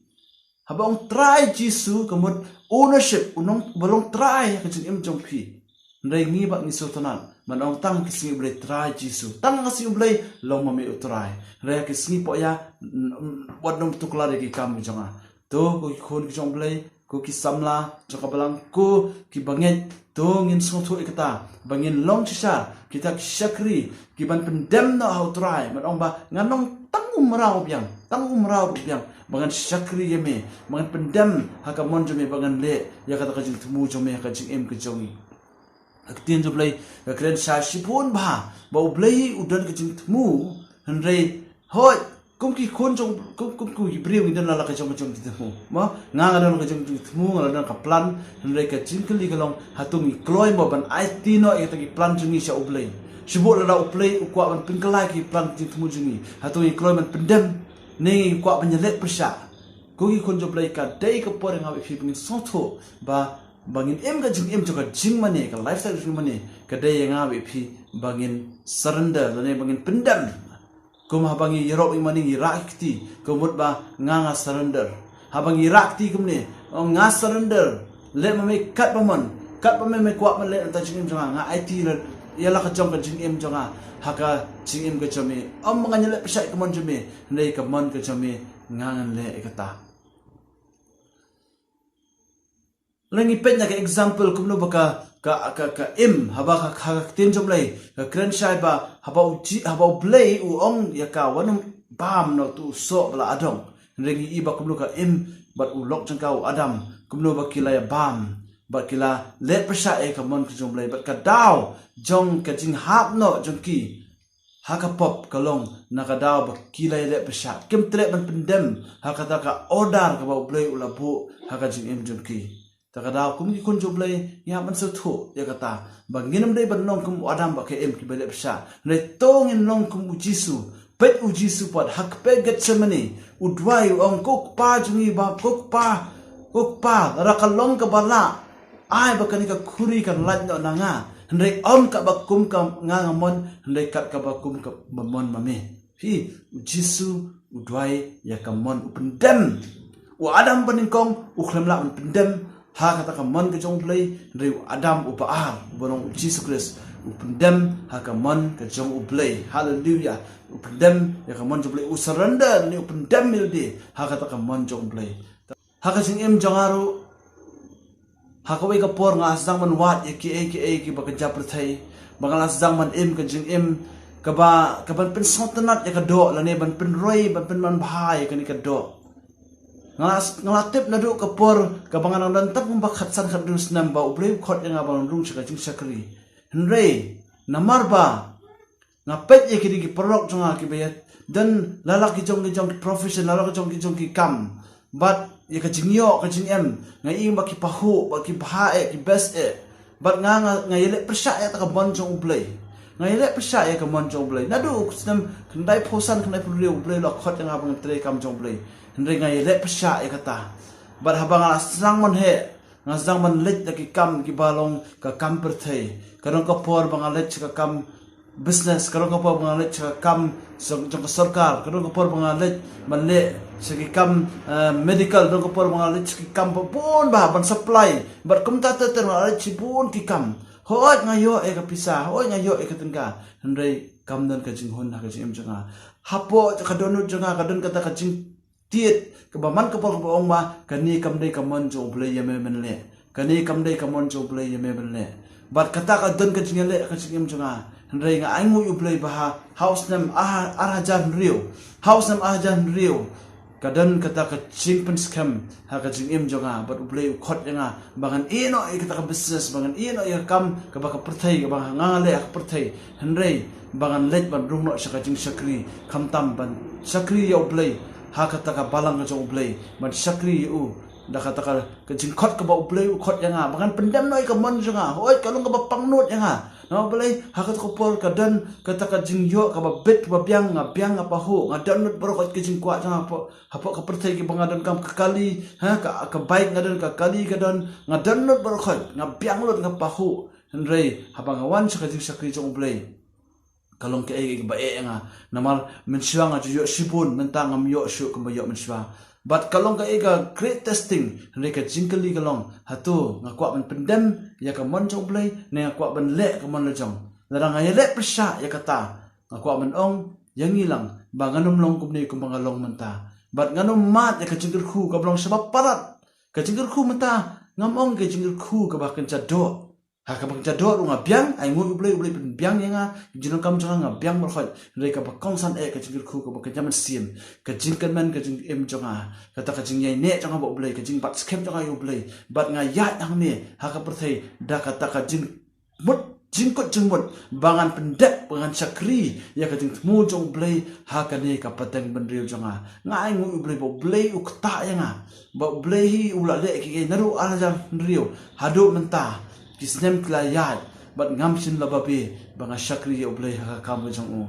Haba ong Trai Jisu, ka mut ownership, u nong, ba long trai ha ka jingim jong phi. Hynrei ngi bad ngi sngewtynnat ban ong tang ha ka sngi U Blei Trai Jisu, tang ha ka sngi U Blei long ma me U Trai. Hynrei ha ka sngi poh ïa, n-, n-, wat nym tuklar ïa ki kam jong nga. To ko ki khun ki jong U Blei, ko ki samla jong ka balang, ko ki bangeit, to ngin sngewthuh ïa kata, ba ngin long shisha kita ki shakri kiban pyndem noh ha U Trai, ban ong ba ngan long tang u mraw biang, tang u mraw biang, ba ngan shakri ïa me, ba ngan pyndem ha ka mon jong me, ba ngan leh ïa kata ka jingthmu jong me ha ka jingim ka jong ngi. Ha ka ktien jong U Blei ka kren shai shibun bha ba U Blei u don ka jingthmu, hynrei hooid, kum ki khun jong, kum, kum, kum ki briew ngi don la ka jong ka jingthmu. Mo, nga nga don ka jingthmu, nga la don ka plan, hynrei ka jingkylli ka long, hato ngi kloi mo ban aiti noh ïa kita ki plan jong ngi sha U Blei? Shibun lada U Blei u kwah ban pynkylla ki plan jingthmu jong ngi, hato ngi kloi ban pyndem, ne ngi kwah ban ïaleh pyrshah? Ko ki khun jong U Blei, ka dei ka por ïa nga bad phi ba ngin sngewthuh ba, ba ngin im ka jingim jong ka jingmane, ka lifestyle jingmane, ka dei ïa nga bad phi ba ngin surrender lane ba ngin pyndem. Kum haba ngi ïaroh ïa mane ngi rah ki kti, ka mut ba nga nga surrender. Haba ngi rah kti kumne, ong nga surrender. Leh ma me katba mon, katba me me kwah ban leh na ka jingim jong nga, nga aiti ïa la ka jong ka jingim jong nga ha ka jingim ka jong me. Ym ba ngan ïaleh pyrshah ïa ka mon jong me, hynrei ka mon ka jong me nga ngan leh ïa kata. Lada ngi peit na ka example kumno ba ka, ka, ka, ka im, haba ka, ka, ka ktien jong U Blei ka kren shai ba haba U Ji-, haba U Blei u ong ïa ka, wat nym bam na uto u soh ba la adong. Hynrei ngi i ba kumno ka im bad u lok jong ka u Adam, kumno ba ki la ïa bam bad ki la leh pyrshah ïa ka mon ka jong U Blei, bad ka daw jong ka jinghap noh jong ki ha ka pop ka long na ka daw ba ki la ïaleh pyrshah, kim treh ban pyndem ha kata ka order kaba U Blei u la buh ha ka jingim jong ki. Ta ka daw kum ki khun jong U Blei ngi hap ban sngewthuh ïa kata, ba ngin ym dei ban long kum u Adam bad ka Im kiba ïaleh pyrshah, hynrei to ngin long kum U Jisu. Peit U Jisu pat ha kper Gethsemane, u duwai u ong, ko Kpa jong ngi ba, ko Kpa, ko Kpa, lada ka long kaba lah, ai ba kane ka khuri kan lait noh na nga. Hynrei ym katba kum ka nga nga mon, hynrei kat kaba kum kaba mon ma me. Phi, U Jisu u duwai ïa ka mon, u pyndem. U Adam ba nyngkong u khlem lah ban pyndem ha kata ka mon ka jong U Blei, hynrei u Adam uba ar, uba long U Jisu Khrist, U pyndem ha ka mon ka jong U Blei. Haleluya. U pyndem ïa ka mon jong U Blei. U surrender ne u pyndem ïa lade ha kata ka mon jong U Blei. Ha ka jingim jong nga ruh, ha kawei ka por nga la sdang ban wad ïa kiei kiei kiba kynja pyrthei. Ba nga la sdang ban im ka jingim kaba, kaban pynsngewtynnat ïa ka doh lane ban pynroi, ban pynman bha ïa kane ka doh. Nga la, nga la tip naduh ka por kaba nga dang don tang kumba khatsan khathynriew snem ba U Blei u khot ïa nga ban rung sha ka jingshakri. Hynrei namar ba nga peit ïa kine ki paralok jong nga kiba ïa don la la ki jong ki jong ki profession, la la ki jong ki jong ki kam. Bad ïa ka jingïoh ka jingem nga ïohi ba ki pahuh, ba ki bha eh, ki best eh. Bad nga, nga, nga ïaleh pyrshah ïa ka mon jong U Blei. Nga ïaleh pyrshah ïa ka mon jong U Blei. Naduh u snem khyndaiphew san khyndaiphew hynriew U Blei u la khot ïa nga ban trei kam jong U Blei. Hynrei nga ïaleh pyrshah ïa kata. Bad haba nga la sdang ban heh, nga sdang ban leit da ki kam kiba long ka kam pyrthei. Ka don ka por ba nga leit sha ka kam business, ka don ka por ba nga leit sha ka kam jong, jong ka sorkar, ka don ka por ba nga leit ban leh sha ki kam, eh, medical, ka don ka por ba nga leit sha ki kam ba bun bha ban supply. Bad kumta ter ter nga leit shibun ki kam. Hooid nga ïoh ïa ka pisa, hooid nga ïoh ïa ka tyngka. Hynrei kam don ka jinghun ha ka jingim jong nga. Hapoh ka dohnud jong nga ka don kata ka jing tied, kaba man ka por kaba ong ba kane kam dei ka mon jong U Blei ïa me ban leh. Kane kam dei ka mon jong U Blei ïa me ban leh. Bad kata ka don ka jingïaleh ha ka jingim jong nga. Hynrei nga ainguh ïa U Blei ba ha, ha u snem ar, ar hajar hynriew. Ha u snem ar hajar hynriew ka don kata ka jingpynskhem ha ka jingim jong nga. Bad U Blei u khot ïa nga ba ngan ïeh noh ïa kata ka business, ba ngan ïeh noh ïa ka kam kaba ka pyrthei, kaba nga, nga leh ha ka pyrthei. Hynrei ba ngan leit ban rung noh sha ka jingshakri, khamtam ban shakri ïa U Blei ha kata ka balang ka jong U Blei, ban shakri ïa u da kata ka, ka jingkhot kaba U Blei u khot ïa nga ba ngan pyndem noh ïa ka mon jong nga. Hooid ka long kaba pangnud ïa nga. Namar balei? Ha kata ka por ka don kata ka jingïoh kaba bit kaba biang, nga biang nga pahuh, nga don lut baroh ka jingkwah jong nga hapoh, hapoh ka pyrthei kiba nga donkam, ka kali, ha, ka, ka bike nga don, ka kali ka don, nga don lut baroh, nga biang lut nga pahuh. Hynrei haba nga wan sha ka jingshakri jong U Blei, ka long kaei kaei kaba eh ïa nga. Namar mynshuwa nga ju ïoh shibun, mynta ngam ïoh shuh kumba ïoh mynshuwa. Bad ka long kaei ka great testing, hynrei ka jingkylli ka long, hato nga kwah ban pyndem ïa ka mon jong U Blei ne nga kwah ban leh ka mon la jong? Lada nga ïaleh pyrshah ïa kata, nga kwah ban ong ïa ngi lang ba ngan ym long kumne kumba nga long mynta. Bad ngan ym mad ïa ka jingkyrkhu kaba long shaba palat. Ka jingkyrkhu mynta ngam ong ka jingkyrkhu kaba kynja doh. Ha kaba kynja doh ruh nga biang, ainguh ïa U Blei, U Blei u pynbiang ïa nga, ki jingdonkam jong nga nga biang baroh. Hynrei kaba kongsan eh ka jingkyrkhu kaba kynja mynsiem, ka jingkyrmen ka jingim jong nga, kata ka jingïaineh jong nga bad U Blei, ka jingbat skhem jong nga ïa U Blei. Bad nga ïaid hangne ha ka pyrthei da kata ka jing mut, jingkut jingmut ba ngan pyndep, ba ngan shakri ïa ka jingthmu jong U Blei ha kane ka pateng bynriew jong nga. Nga ainguh U Blei ba U Blei u ktah ïa nga, ba U Blei hi u la leh kiei kiei naduh ar hajar hynriew haduh mynta. Ki snem ki la ïaid bad ngam shym la babe ba nga shakri ïa U Blei ha ka kam ka jong u.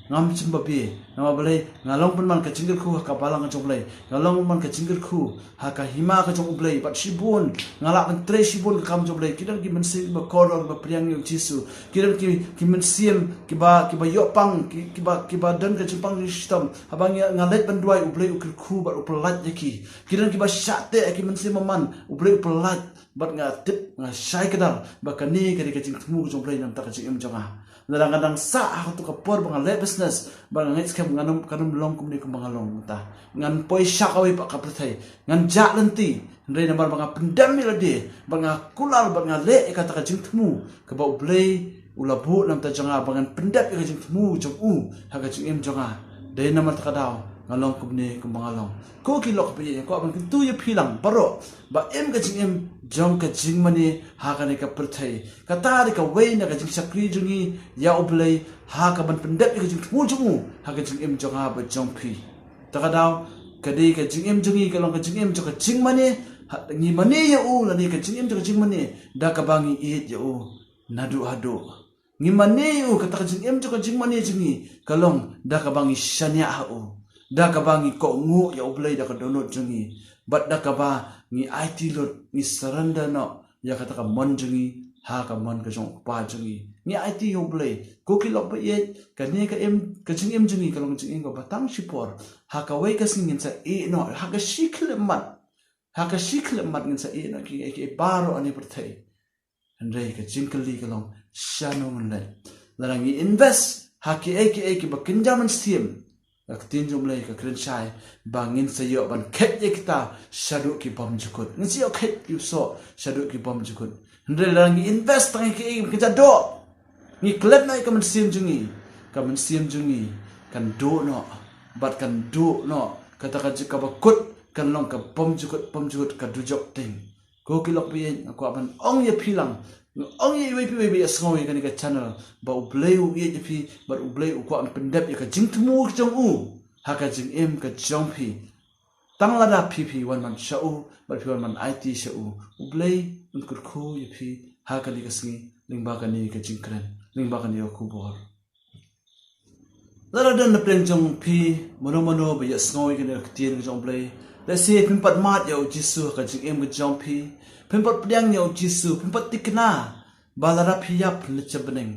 Ngam shym babe, namar balei? Nga long pynban ka jingkyrkhu ha ka balang ka jong U Blei. Nga long pynban ka jingkyrkhu ha ka hima ka jong U Blei. Bad shibun nga lah ban trei shibun ka kam jong U Blei. Ki don ki mynsiem kiba kordor, kiba pdiang ïa U Jisu. Ki don ki, ki mynsiem kiba, kiba ïoh pang, ki, kiba, kiba don ka jingpang jingshitom. Haba nga, nga leit ban duwai, U Blei u kyrkhu bad u pyllait ïa ki. Ki don kiba shah teh ha ki mynsiem bymman, U Blei u pyllait. Bad nga tip, nga shai kdar ba kane ka dei ka jingthmu ka jong U Blei na ka bynta ka jingim jong nga. Lada nga dang sah ha kato ka por ba nga leh business, ba nga ngeit skhem ngan ym, kan ym long kumne kumba nga long mynta. Ngan poi sha kawei pat ka pyrthei, ngan jah lynti. Hynrei namar ba nga pyndem ïa lade, ba nga kular, ba nga leh ïa kata ka jingthmu kaba U Blei u la buh na ka bynta jong nga, ba ngan pyndep ïa ka jingthmu jong u ha ka jingim jong nga. Dei namar kata ka daw nga long kumne kumba nga long. Ko ki lok ba ïeit, nga kwah ban kyntu ïa phi lang baroh ba im ka jingim jong ka jingmane ha kane ka pyrthei. Kata dei kawei na ka jingshakri jong ngi ïa U Blei, ha kaban pyndep ïa ka jingthmu jong u ha ka jingim jong nga bad jong phi. Ta ka daw, ka dei ka jingim jong ngi ka long ka jingim jong ka jingmane. Ha, ngi mane ïa u lane ka jingim jong ka jingmane da kaba ngi ïeit ïa u naduh haduh. Ngi mane ïa u, kata ka jingim jong ka jingmane jong ngi ka long da kaba ngi shaniah ha u, da kaba ngi kohnguh ïa U Blei da ka dohnud jong ngi, bad da kaba ngi aiti lut, ngi surrender noh ïa kata ka mon jong ngi ha ka mon ka jong U Kpa jong ngi. Ngi aiti ïa U Blei. Ko ki lok ba ïeit, kane ka im, ka jingim jong ngi ka long ka jingim kaba tang shipor. Ha kawei ka sngi ngin sa ïeh noh ha ka shi khyllipmat. Ha ka shi khyllipmat ngin sa ïeh noh ki, ki baroh ha kane ka pyrthei. Hynrei ka jingkylli ka long, shano ngin leit? Lada ngi invest ha kiei kiei kiba kynja mynsiem, ka ktien jong U Blei ka kren shai ba ngin sa ïoh ban kheit ïa kita shaduh ki bymjukut. Ngin sa ïoh kheit ïa u soh shaduh ki bymjukut. Hynrei lada ngi invest tang ïa kiei kiba kynja doh, ngi klet noh ïa ka mynsiem jong ngi. Ka mynsiem jong ngi kan duh noh, bad kan duh noh. Kata ka jaka ba kut kan long ka bymjukut, bymjukut, ka dujok ding. Ko ki lok ba ïeit, nga kwah ban ong ïa phi lang, nga ong ïa iwei pa iwei ba ïa sngew ïa kane ka channel, ba U Blei u ïeit ïa phi, bad U Blei u kwah ban pyndep ïa ka jingthmu jong u ha ka jingim ka jong phi. Tang lada phi, phi wan man sha u, bad phi wan man aiti sha u, U Blei un kyrkhu ïa phi ha kane ka sngi, lyngba kane ka jingkren, lyngba kane ka khubor. Lada don na pdeng jong phi mano mano ba ïa sngew ïa kane ka ktien ka jong U Blei, lehse phim pat mad ïa U Jisu ha ka jingim ka jong phi, phim pat pdiang ïa U Jisu, phim pat tikna ba lada phi ïap phin leit sha bneng.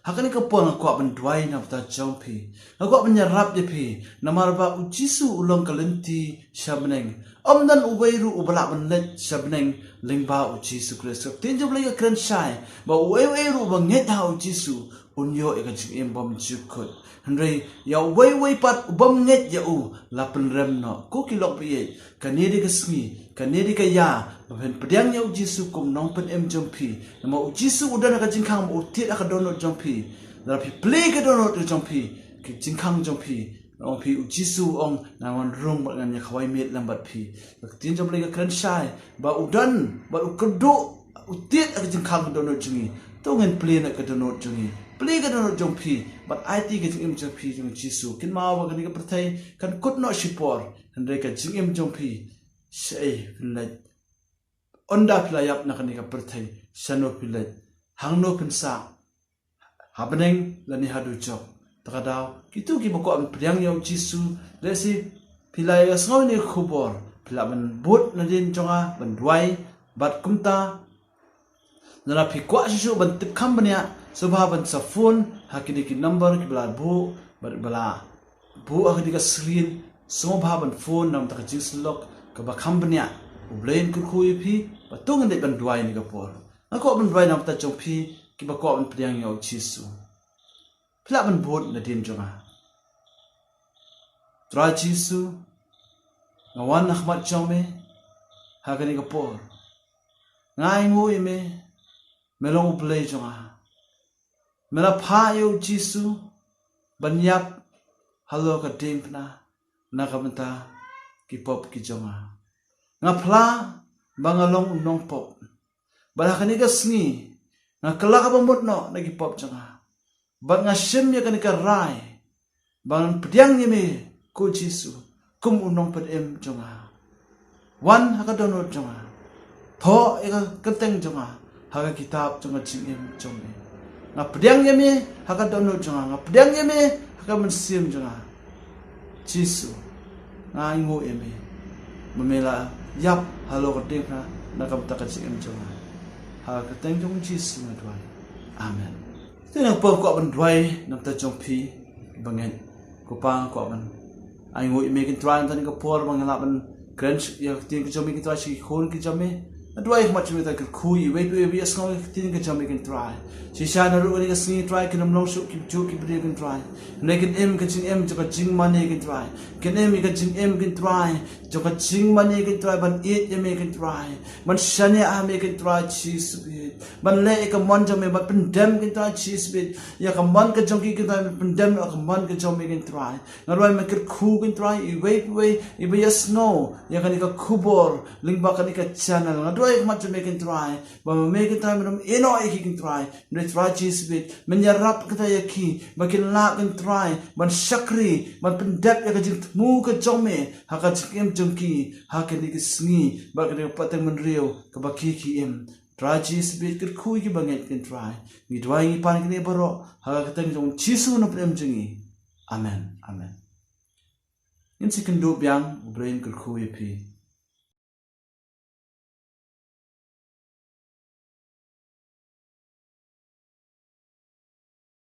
Ha kane ka por nga kwah ban duwai na bynta jong phi. Nga kwah ban ïarap ïa phi, namar ba U Jisu u long ka lynti sha bneng. Ym don uwei ruh uba lah ban leit sha bneng lyngba U Jisu Khrist. Ka ktien jong U Blei ka kren shai ba uwei uwei ruh uba ngeit ha U Jisu un ïoh ïa ka jingim bymjukut. Hynrei ïa uwei uwei pat u bym ngeit ïa u, la pynrem noh. Ko ki lok ba ïeit, kane dei ka sngi, kane dei ka ïa ba phin pdiang ïa U Jisu kum u nongpynim jong phi. Namar U Jisu u don ha ka jingkhang ba u tied ha ka dohnud jong phi. Lada phi plie ka dohnud ka jong phi, ka jingkhang jong phi, ngan ong phi, U Jisu u ong, ngan wan rung bad ngan ïa khawai miet lem bad phi. Ka ktien jong U Blei ka kren shai ba u don bad u kyrduh, u tied ha ka jingkhang ka dohnud jong ngi. To ngin plie noh ka dohnud jong ngi. Plie ka dohnud jong phi bad aiti ka jingim jong phi jong U Jisu. Kynmaw ba kane ka pyrthei kan kut noh shipor, hynrei ka jingim jong phi, shaei phin leit? Ynda phi la ïap na kane ka pyrthei, shano phi leit? Hangno phin sah? Ha bneng lane ha dujok? Ta ka daw, kito kiba kwah ban pdiang ïa U Jisu, lehse phi la ïa sngew ïa kane ka khubor, phi lah ban bud nadien jong nga ban duwai. Bad kumta, lada phi kwah shuh shuh ban tip kham bniah, sngewbha ban sa phone ha kine ki number kiba la buh, bad ba la buh ha kane ka screen. Sngewbha ban phone na ka bynta ka jingsyllok kaba kham bniah. U Blei un kyrkhu ïa phi, bad to ngin leit ban duwai ha kane ka por. Nga kwah ban duwai na ka bynta jong phi kiba kwah ban pdiang ïa U Jisu. Phi lah ban bud nadien jong nga. Trai Jisu, nga wan ha khmat jong me ha kane ka por. Nga ainguh ïa me, me long U Blei jong nga. Me la phah ïa U Jisu ban ïap halor ka diengphna na ka bynta ki pop ki jong nga. Nga phla ba nga long u nongpop. Bad ha kane ka sngi nga kylla kaba mut noh na ki pop jong nga. Bad nga shim ïa kane ka rai ba ngan pdiang ïa me, ko Jisu, kum u nongpynim jong nga. Wan ha ka dohnud jong nga. Thoh ïa ka kyrteng jong nga ha ka kitab jong ka jingim jong me. Nga pdiang ïa me ha ka dohnud jong nga. Nga pdiang ïa me ha ka mynsiem jong nga. Jisu, nga ainguh ïa me ba me la ïap halor ka diengphna na ka bynta ka jingim jong nga. Ha ka kyrteng jong U Jisu nga duwai. Amen. Te na ka por kwah ban duwai na ka bynta jong phi kiba ngeit. Ko Pa, kwah ban ainguh ïa me ko Trai na ka por ba nga lah ban kren ïa ka ktien ka jong me ko Trai sha ki khun ki jong me. Nga duwai ha khmat jong me Trai, kyrkhu ïa iwei pa iwei ba ïa sngew ïa ka ktien ka jong me ko Trai. Shisha na ruh kane ka sngi Trai, kin ym long shuh ki juh ki briew ko Trai. Hynrei kin im ka jingim jong ka jingmane ko Trai. Kin im ïa ka jingim ko Trai jong ka jingmane ko Trai, ban ïeit ïa me ko Trai, ban shaniah ha me ko Trai Jisu bit. Ban leh ïa ka mon jong me, ban pyndem ko Trai Jisu bit. Ïa ka mon ka jong ki ko Trai, ban pyndem ïa ka mon ka jong me ko Trai. Nga duwai me kyrkhu ko Trai, iwei pa iwei iba ïa sngew ïa kane ka khubor lyngba kane ka channel. Nga duwai ha khmat jong me ko Trai, ba me ko Trai men ym ïehnoh ïa ki ko Trai. Hynrei Trai Jisu bit, men ïarap ko Trai ïa ki ba kin lah ko Trai ban shakri, ban pyndep ïa ka jingthmu ka jong me ha ka jingim jong ki ha kane ka sngi bad kane ka pateng bynriew kaba ki ki im. Trai Jisu bit, kyrkhu ïa kiba ngeit ko Trai. Ngi duwai ngi pan kine baroh ha ka kyrteng jong U Jisu u nongpynim jong ngi. Amen. Amen. Ngin sa ïakynduh biang, U Blei un kyrkhu ïa phi.